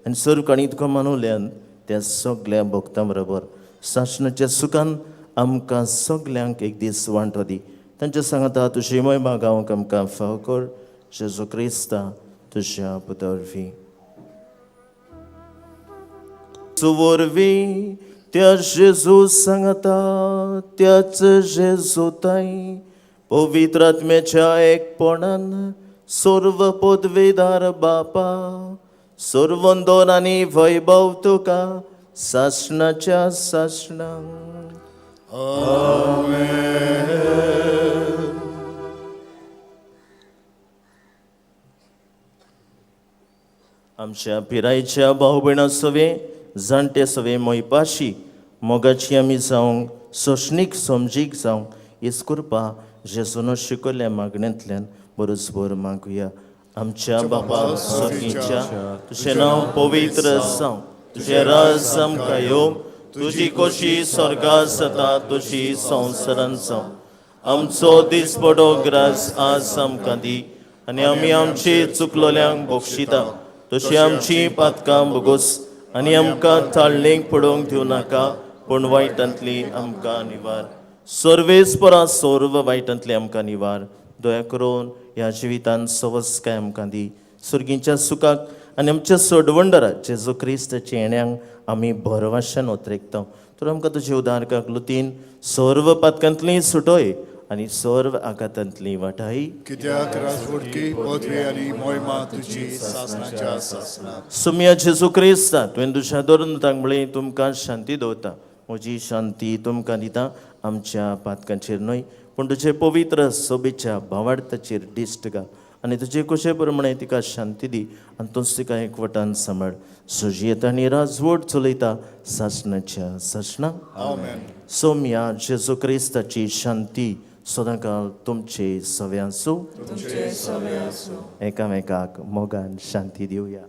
आनी सर्वकाणी तुका मानवल्यान त्या सगल्या भक्तां बरोबर सासणाच्या सुखान आमकां सगल्यांक एक दीस वांटो दी। तांच्या सांगाता तुजी मोहिमा गावंक आमकां फाव कर, जेजू क्रिस्ता तुज्या पुता वरवीं। वरवीं त्या जेजू सांगाता त्याच जेजू ताई पवित्र आत्म्याच्या एकपणान सर्व पदवीदार बापा, सर्वंदन आनी वैभव तुका सासणाच्या सासणाक। आमेन। आमच्या पिरायेच्या भाव भयणां सवे जाणटे सवे मोयपाशी मोगाची आमी जावंक सोंसणीक समजीक जावंक हेच करपा जेजून शिकयल्ल्या मागण्यांतल्यान बरोच भर मागुया। आमच्या बापा स्वर्गीच्या, तुजें नांव पवित्र जावं, तुजें राज आमकां येवं, तुजी खोशी स्वर्गांत जाता तशी संवसारांत जावं। आमचो दिसपडो ग्रास आज आमकां दी आनी आमी आमची चुकलोल्यांक बक्षिता तशी आमची पातकां भोगोस आनी आमकां ताळणेक पडोवंक दिवं नाका, पूण वायटांतली आमकां निवार। सर्वेस्परा सर्व वायटांतली आमकां निवार। दया करून ह्या जिवितान सवस्काय आमकां दी, सुर्गींच्या सुखाक आनी आमच्या सोडवंडरा जेजू क्रिस्ताच्या येण्यांक आमी भरवाशान ओतरेकता। तर आमकां तुजे उदार काकलुतीन सर्व पातकांतली सुटोय आनी सर्व आघातांतली वाटाय। कित्याक राजवटकी पदवी आनी मोहिमा तुजी सासणाच्या सासणाक। सुम्या जेजू क्रिस्ता, तुवें तुज्या धरून म्हळें तुमकां शांती दवरता, म्हजी शांती तुमकां दिता, आमच्या पातकांचेर न्हय पूण तुजे पवित्र सोबीच्या भावार्थाचेर दिश्ट घाल आनी तुजे कुशे प्रमाणे तिका शांती दी आनी तूंच तिका एकवटान सांबाळ। सुजयेत आनी राजवट चलयता सासणाच्या सासणाक। आमेन। सोम्या जेजू क्रिस्ताची शांती सदांकाल तुमचे सवे आसूं। एकामेकाक मोगान शांती दिवया।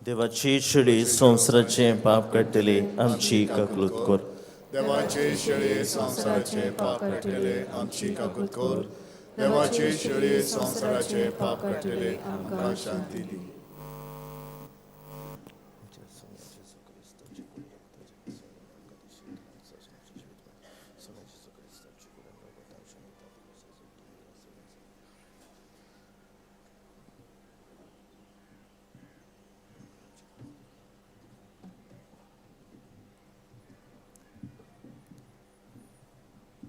देवाची शेळी संवसाराचें पाप काडटली आमची काकलूत कर। देवाचे शेळी संवसाराचें पाप काडटले आमची काकूत कर। देवाचे शेळी संवसाराचें पाप काडटले आमकां शांती दी।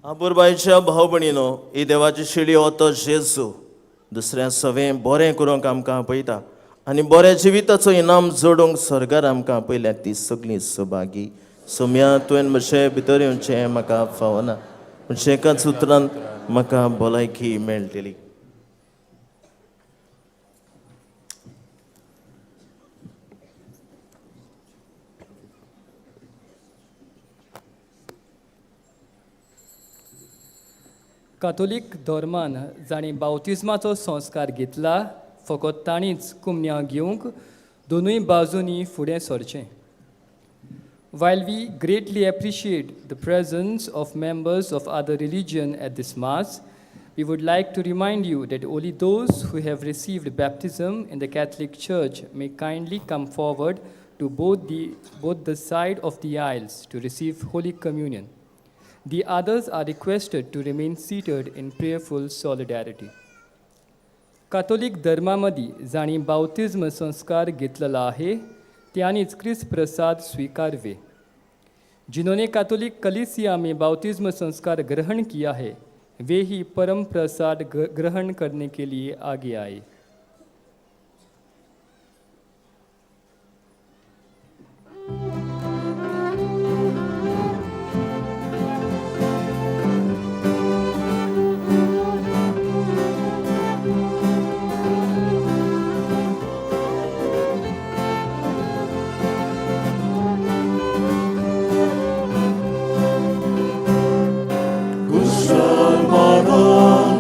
आबुरबायच्या भाव भयणीनो, ही देवाची शिडी हो जेजू दुसऱ्या सवें बरें करूंक आमकां आपयता आनी बऱ्या जिविताचो इनाम जोडूंक स्वर्गार आमकां आपयल्या ती सगळीं सभागी. सोम्या, तुवें म्हजे भितर येवचें म्हाका फावना, पूण एकाच उतरान म्हाका भलायकी मेळटली. कातोलीक धर्मान जांणी बावतिज्माचो संस्कार घेतला फकत तांणीच कुमन्या घेवंक दोनूय बाजूंनी फुडें सरचें. While we greatly appreciate the presence of members of other religion at this Mass, we would like to remind you that only those who have received baptism in the Catholic Church may kindly come forward to both the side of the aisles to receive Holy Communion. The others are requested to remain seated in prayerful solidarity. Catholic धर्मामदीं जांणी बावतिज्म संस्कार घेतलेलो आहे त्यांनीच क्रिस्त प्रसाद स्वीकारवे. जिन्होंने कैथोलिक कलीसिया में बाप्तिज्म संस्कार ग्रहण किया है, वे ही परम प्रसाद ग्रहण करने के लिए आगे आए. कुशल मनान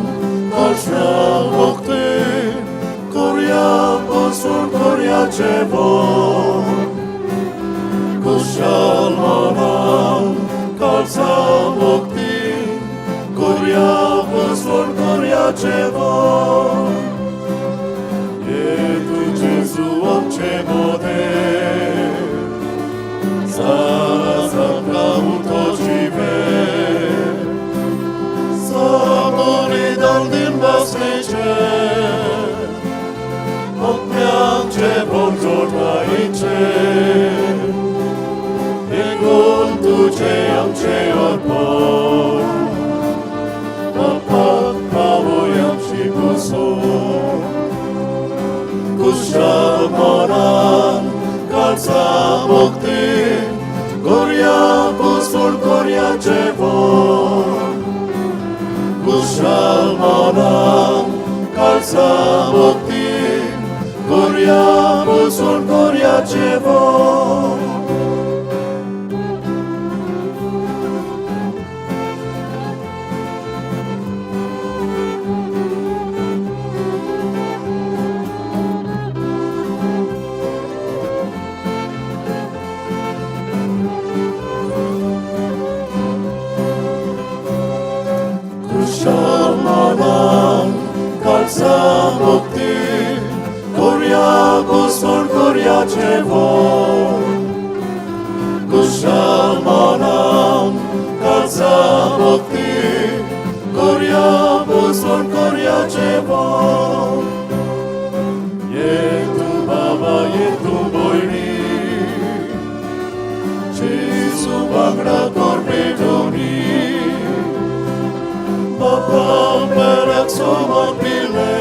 काळजा भक्ती करया बसून करया जेवण. कुशल मनान काळजा भक्ती करया बसून करया जेवण. ये तूं जेजू आमचे मदें सामका उतो जिवे Saboni dal din vasnice Occhiance bongiorno E con tu ce amce orpon Papa pavoyam ci Kushal moran kalsa bhakti Gorya posul gorya jevon. कुशल मनान काळजा भक्ती करया बसून करया जेवण. कुशल मनान काळजा भक्ती करया बसून करया जेवण. कुशल मनान काळजा भक्ती करया बसून करया जेवण. ये तूं बाबा, ये तूं भयणी, जेजू वांगडा कर पेटोवणी. बाबा पेराक सोमान पिले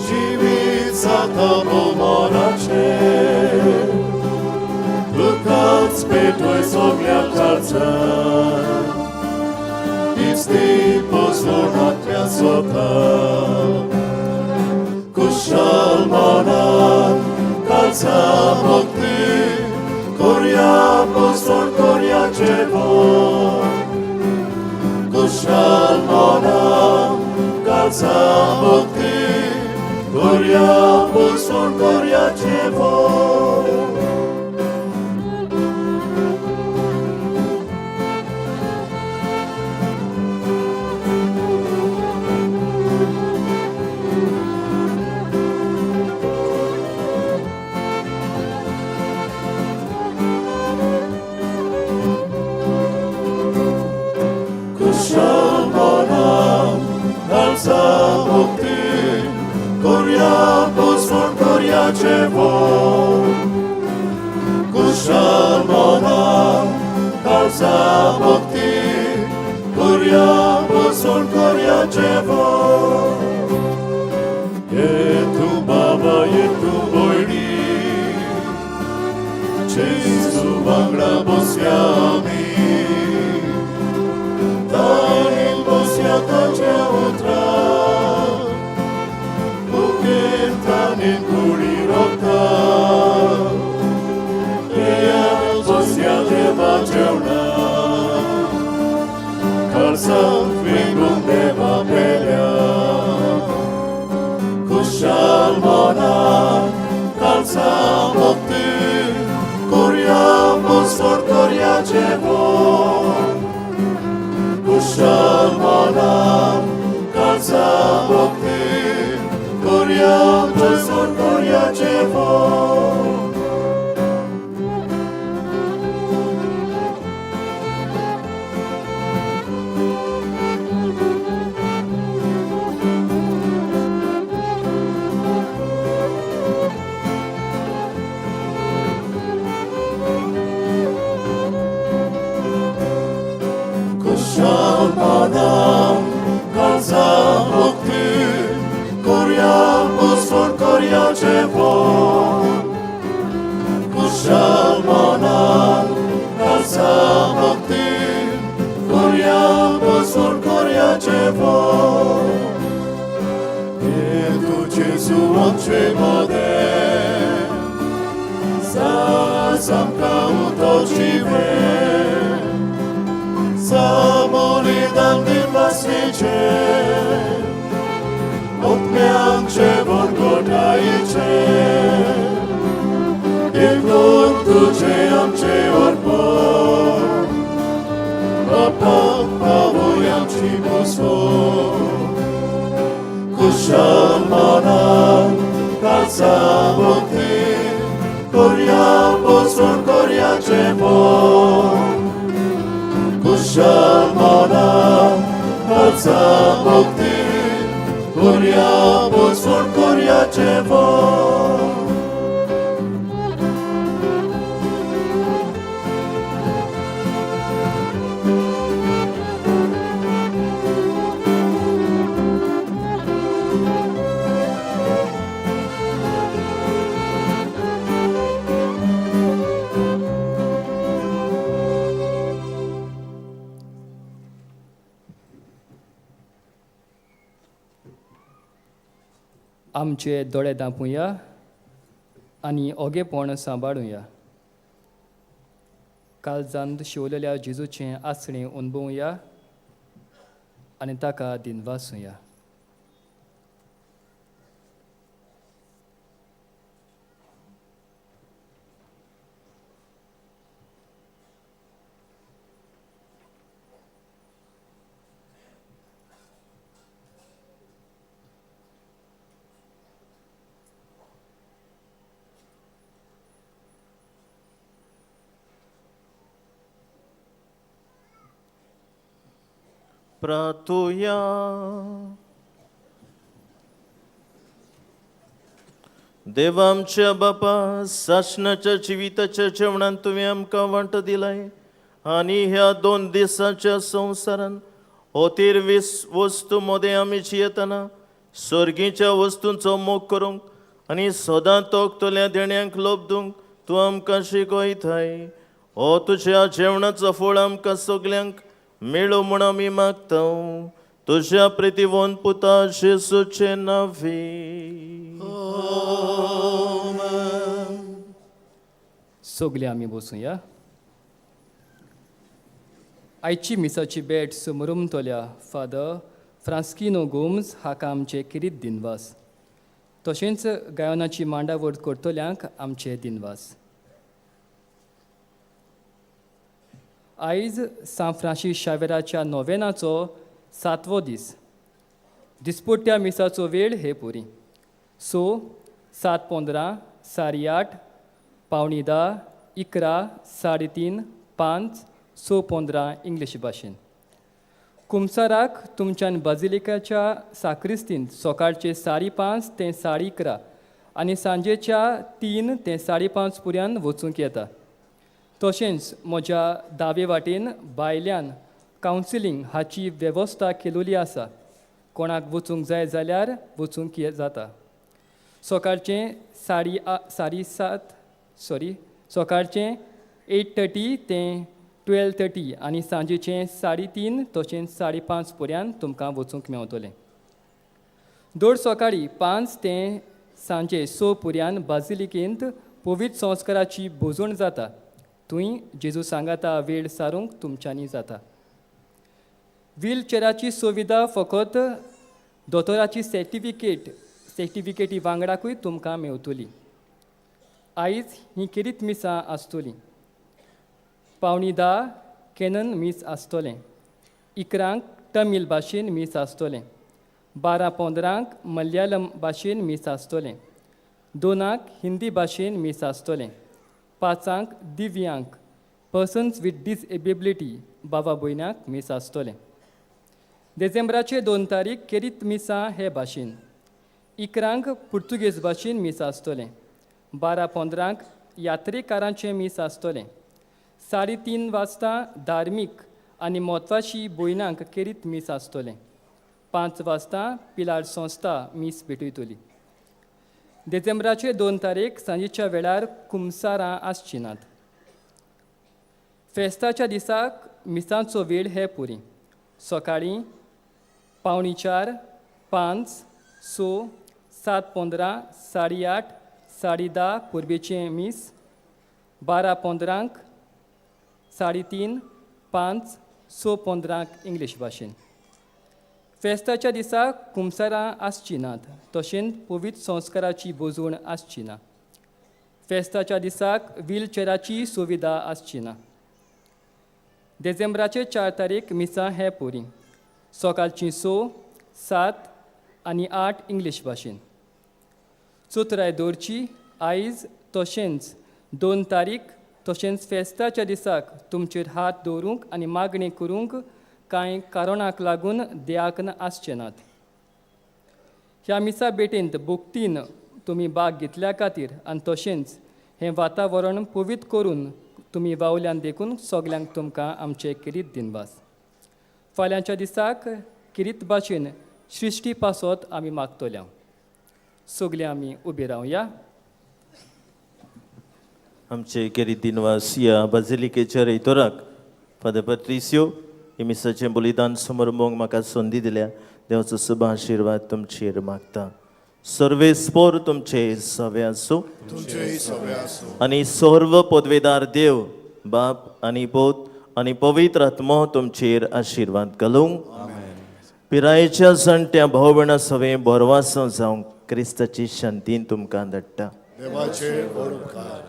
जिवीत जाता भोवमानाचें. तुकाच पेटोय सगल्या काळजान हीच ती पोसवण आत्म्या स्वता. कुशल मनान काळजा भक्ती करया बसून करया जेवण. कुशल मनान काळजा भक्ती करया बसून करया जेवण. कुशल मनान काळजा भक्ती करया बसून करया जेवण. कुशल मनान काळजा भक्ती जेवण. ये तूं बाबा, ये तूं भयणी, जेजू वांगडा बसया आमी. ताणें बसया ताच्या उतरां, भुकेन ताणें कुडी रोखता. येयात बसया देवा जेवणा, काळजांत वेंगून देवा पेल्या. खुशाल मनान काळजां भक्तीन करया पोसवण, करया जेवण. खुशाल मनान काळजां भक्तीन करया पोसवण, करया जेवण. खुशाल मनान काळजां भक्तीन करया पोसवण, करया जेवण. खुशाल मनान काळजां भक्तीन करया पोसवण, करया जेवण. ये तूं जेजू आमचे मदें, जास आमकां उदक जिवें. Samoli दिनवासीचे, आत्म्याक जेवण गोठायेचे. एकलोक तुजें आमचें अर्पण, बापाक पावय आमची पोसवण. खुशाल मनान काळजां भक्तीन करया पोसवण, करया जेवण. खुशाल मनान काळजां भक्तीन करया पोसवण, करया जेवण. आमचे दोळे धांपुया आनी ओगेपण सांबाळुया. काळजांत शिवलेल्या जेजूचें आसणें अणभवया आनी ताका दिनवासुया. प्रार्थुया. देवा आमच्या बापा, सासणाच्या जिविताच्या जेवणान तुवें आमकां वांटो दिलाय आनी ह्या दोन दिसांच्या संवसारान होतीर वीस वस्तू मदें आमी जियेतना सर्गीच्या वस्तूंचो मोग करूंक आनी सदां तोखतल्या देण्यांक लोबदूंक तूं आमकां शिकयताय. हो तुज्या जेवणाचो फळ आमकां सगल्यांक मेळो म्हूण आमी मागता, तुज्या प्रितीवंत पुता जेजूचे नांवे. सगळे आमी बसुया. आयची मिसाची भेट समरुमतल्या फादर फ्रांस्किनो गोम्स हाका आमचे किरीत दिनवास. तशेंच गायनाची मांडावळ करतल्यांक आमचे दिनवास. आयज सांत फ्रांसीस शावेराच्या नोवेनाचो सातवो दीस. दिसपट्ट्या मिसाचो वेळ हे पुरी 6, 7:15, 8:30, 9:45, 11, 3:30, 5, 6:15 इंग्लीश भाशेन. कुमसाराक तुमच्यान बाजिलिकाच्या साक्रिस्तींत सकाळचे 5:30 ते 11:30 आनी सांजेच्या 3 ते 5:30 पर्यंत वचूंक येता. तशेंच म्हज्या दावे वाटेन भायल्यान कावन्सिलींग हाची वेवस्था केलेली आसा. कोणाक वचूंक जाय जाल्यार वचूंक जाता. सकाळचें 7:30 सॉरी सकाळचें 8:30 ते 12:30 आनी सांजेचें 3:30 तशेंच 5:30 पर्यंत तुमकां वचूंक मेवतलें. दर सकाळीं 5 ते सांजे 6 पर्यंत बाजिलिकेंत पवित्र संस्काराची भोजण जाता. थंय जेजू सांगाता वेळ सारूंक तुमच्यांनी जाता. व्हीलचेराची सुविधा फकत दोतोराची सर्टिफिकेटी वांगडाकूय तुमकां मेवतली. आयज ही खेरीत मिसां आसतलीं. 9:45 कॅनन मीस आसतलें. 11 तमीळ भाशेन मीस आसतलें. 12:15 मलयाळम भाशेन मीस आसतलें. 2 हिंदी भाशेन मीस आसतलें. 5 दिव्यांग पर्सन्स विथ डिसेबिलिटी बाबा भयणाक मीस आसतलें. डिसेंबराचे 2 तारीख खेरीत मिसां हे भाशेन. 11 पुर्तुगेज भाशेन मीस आसतलें. 12:15 यात्रेकारांचें मीस आसतलें. 3:30 वाजता धार्मीक आनी म्हत्वाची भयणांक खेरीत मीस आसतलें. 5 वाजता पिलार संस्था मीस भेटयतली. डिसेंबराचे 2 तारीख सांजेच्या वेळार कुमसारां आसची नात. फेस्ताच्या दिसाक मिसांचो वेळ हे पुरी. सकाळीं 3:45, 5, 6, 7:15, 8:30, 10:30 परबेचें मीस, 12:15, 3:30, 5, 6:15 इंग्लीश भाशेन. फेस्ताच्या दिसा कुमसारां आसची नात तशेंच पवित्र संस्काराची भोजवण आसची ना. फेस्ताच्या दिसाक व्हीलचेराची सुविधा आसची ना. डिसेंबराचे 4 तारीख मिसां हे पुरी. सकाळचीं 6, 7 आनी 8 इंग्लीश भाशेन. चतुराय दवरची आयज तशेंच 2 तारीख तशेंच फेस्ताच्या दिसाक तुमचेर हात दवरूंक आनी मागणी करूंक कांय कारणाक लागून देयाकन आसचे नात. ह्या मिसा भेटेंत भक्तीन तुमी भाग घेतल्या खातीर आनी तशेंच हें वातावरण पवित्र करून तुमी वावल्यान देखून सगल्यांक तुमकां आमचे खेरीत दिनवास. फाल्यांच्या दिसाक खेरीत भाशेन सृश्टी पासत आमी मागतल्या. सगळे आमी उबे रावया. आमचे खेरीत दिनवास ह्या बाजिलिकेच्या रेतोराक फादर पत्रिस्यो हे मिसाचें बलिदान समारंभोंक म्हाका संदी दिल्या. देवाचो शुभ आशिर्वाद तुमचेर मागता. सर्वेस्पोर तुमचे सवे आसूं तुमचेय सवे आसूं. आनी सर्व पदवेदार देव बाप आनी पोत आनी पवित्र आत्मो तुमचेर आशिर्वाद घालूंक. पिरायेच्या जाणट्या भाव भयणां सवे बरवासो जावंक क्रिस्ताची शांतीन तुमकां धाडटा. देवाचे व्हड उपकार.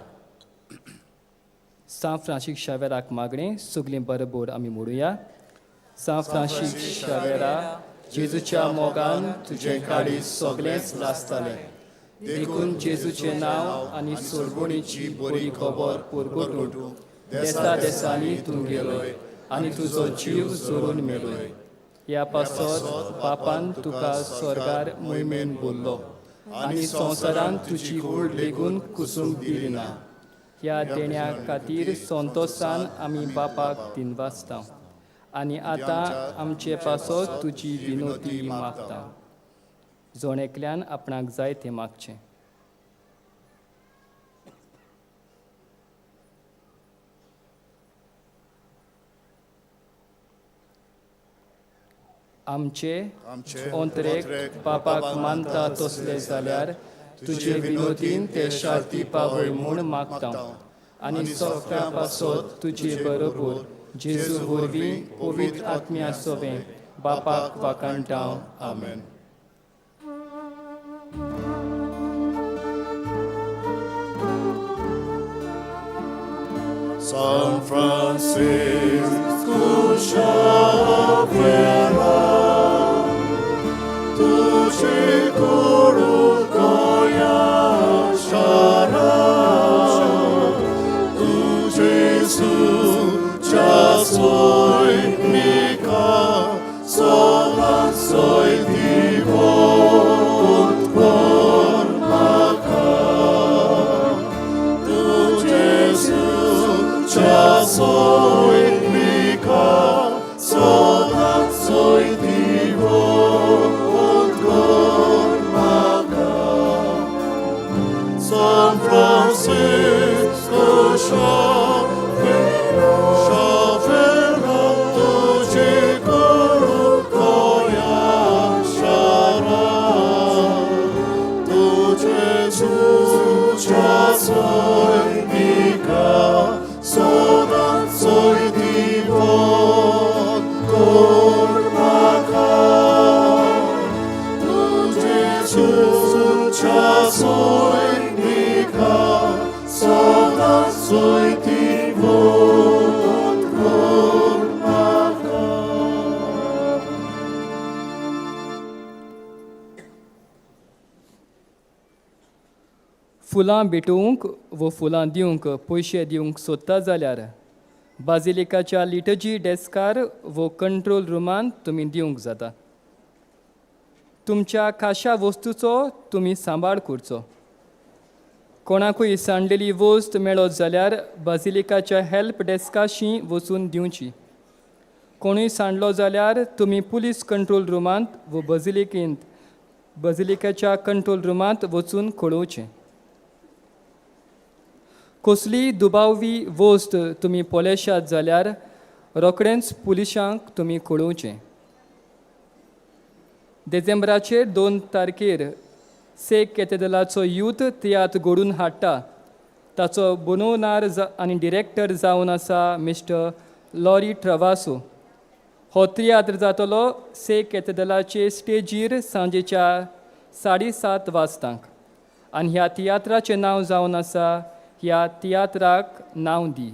सांत फ्रांसीस शावेराक मागणें सगळीं बरोबर आमी म्हणुया. सांत फ्रांसीस शावेरा, जेजूच्या मोगान तुजें काळीज सगळेंच लासतालें, देखून जेजूचें नांव आनी सोडवणीची बरी खबर परगटूंक देसा देसांनी तूं गेलोय आनी तुजो जीव जोरून मेलोय. ह्या पासत बापान तुका स्वर्गार मोहिमेन बोल्लो आनी संवसारान तुजी कूड लेगून कुसूंक दिली ना. ह्या देण्या खातीर संतोसान आमी बापाक दिनवासता आनी आतां आमचे पासत तुजी विनोती मागता. जण एकल्यान आपणाक जाय तें मागचें. आमचे ओंतरेक बापाक मानता तसले जाल्यार तुजे विनोदीन ते शांती पावय म्हूण मागता आनी सगळ्या पासत तुजे बरोबर जेजू वरवीं पवित्र आत्म्या सोबें बापाक वाखाणटा. आमेन. San Francisco Xavier, तुझे कोडू गोया शारा, तुझे सुच्या सोयनिका सोला सोय दिवोत कोर म्हाका, तुझे सुच्या सोयनिका सोला सोय दिवोत सोयनिका सदां सोयती वोत कोर म्हाका. फुलां भेटोवंक वो फुलां दिवंक पयशे दिवंक सोदता जाल्यार बाजिलिकाच्या लिटर्जी डेस्कार वो कंट्रोल रुमांत तुमी दिवंक जाता. तुमच्या खाशा वस्तूचो तुमी सांबाळ करचो. कोणाकूय सांडलेली वस्त मेळत जाल्यार बाजिलिकाच्या हेल्प डेस्काशी वचून दिवची. कोणूय सांडलो जाल्यार तुमी पुलीस कंट्रोल रुमांत वो बजिलिकेंत बजिलिकाच्या कंट्रोल रुमांत वचून कळोवचें. कसलीय दुबावी वस्त तुमी पळयशात जाल्यार रोखडेंच पुलिशांक तुमी कळोवचें. देजेंब्राचेर 2 तारखेर सेक कॅथेड्रलाचो यूथ तियात्र घडून हाडटा. ताचो बनवणार आनी डिरेक्टर जावन आसा मिस्टर लॉरी ट्रवासो. हो तियात्र जातलो सेक कॅथेड्रलाचे स्टेजीर सांजेच्या 7:30 वाजतांक आनी ह्या तियात्राचें नांव जावन आसा ह्या तियात्राक नांव दी.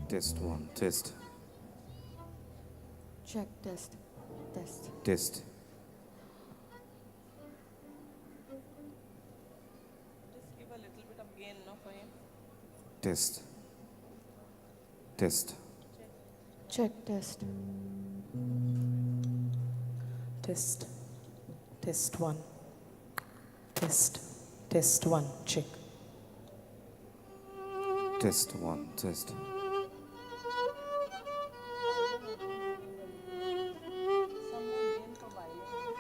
Test one, test. Check, test, test. Test. Just give a little bit of gain, no, for him. Test. Test. Check, test. Test. Test one. Test. Test one. Check. Test one, test. Some more gain for violin.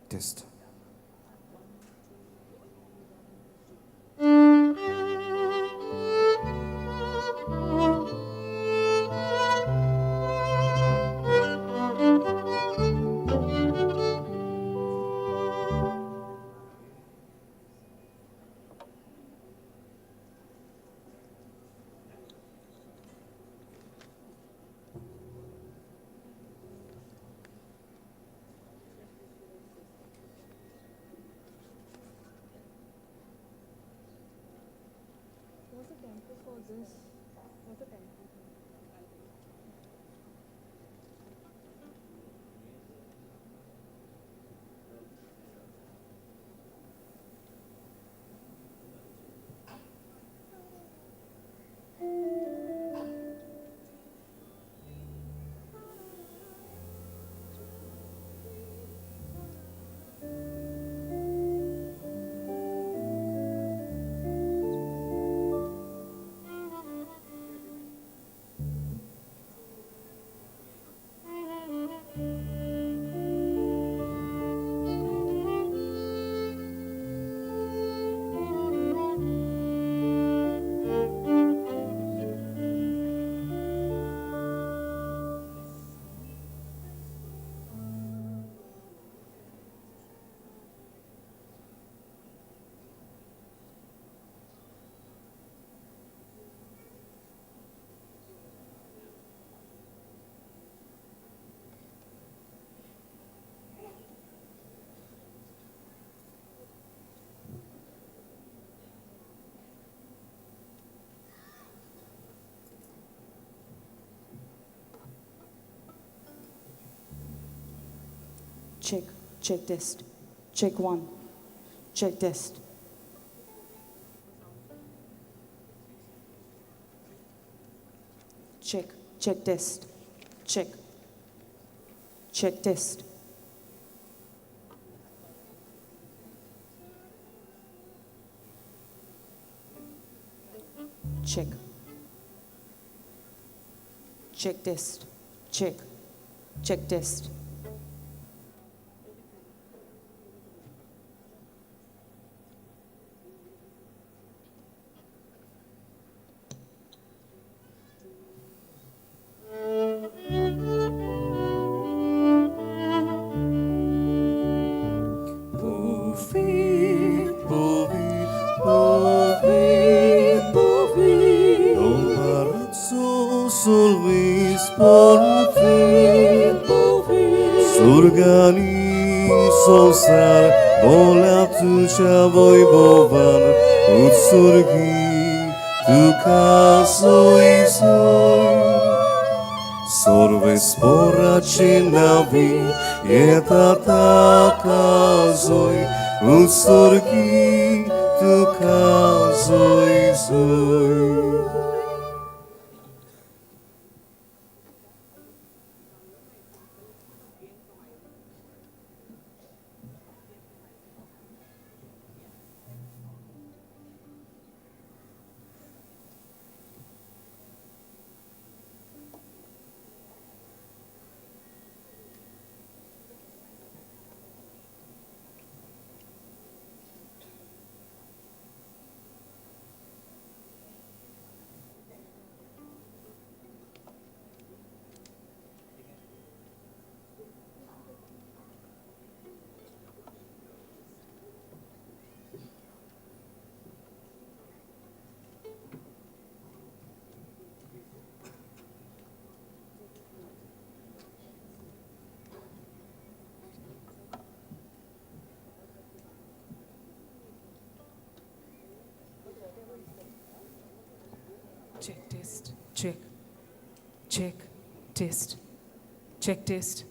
Test. For this, what's the time? Check, check test. Check one. Check test. Check, check test. Check. Check test. Check. Check test. Check. Check test. Surgani संसार बोल्या तुझ्या वैभवान उत्सर्गी तुका सोय सोय सर्वेस्पोराचे नावी येता ताका जोय उत्सर्गी तुका जोय जोय. Check test, check, check, test, check test.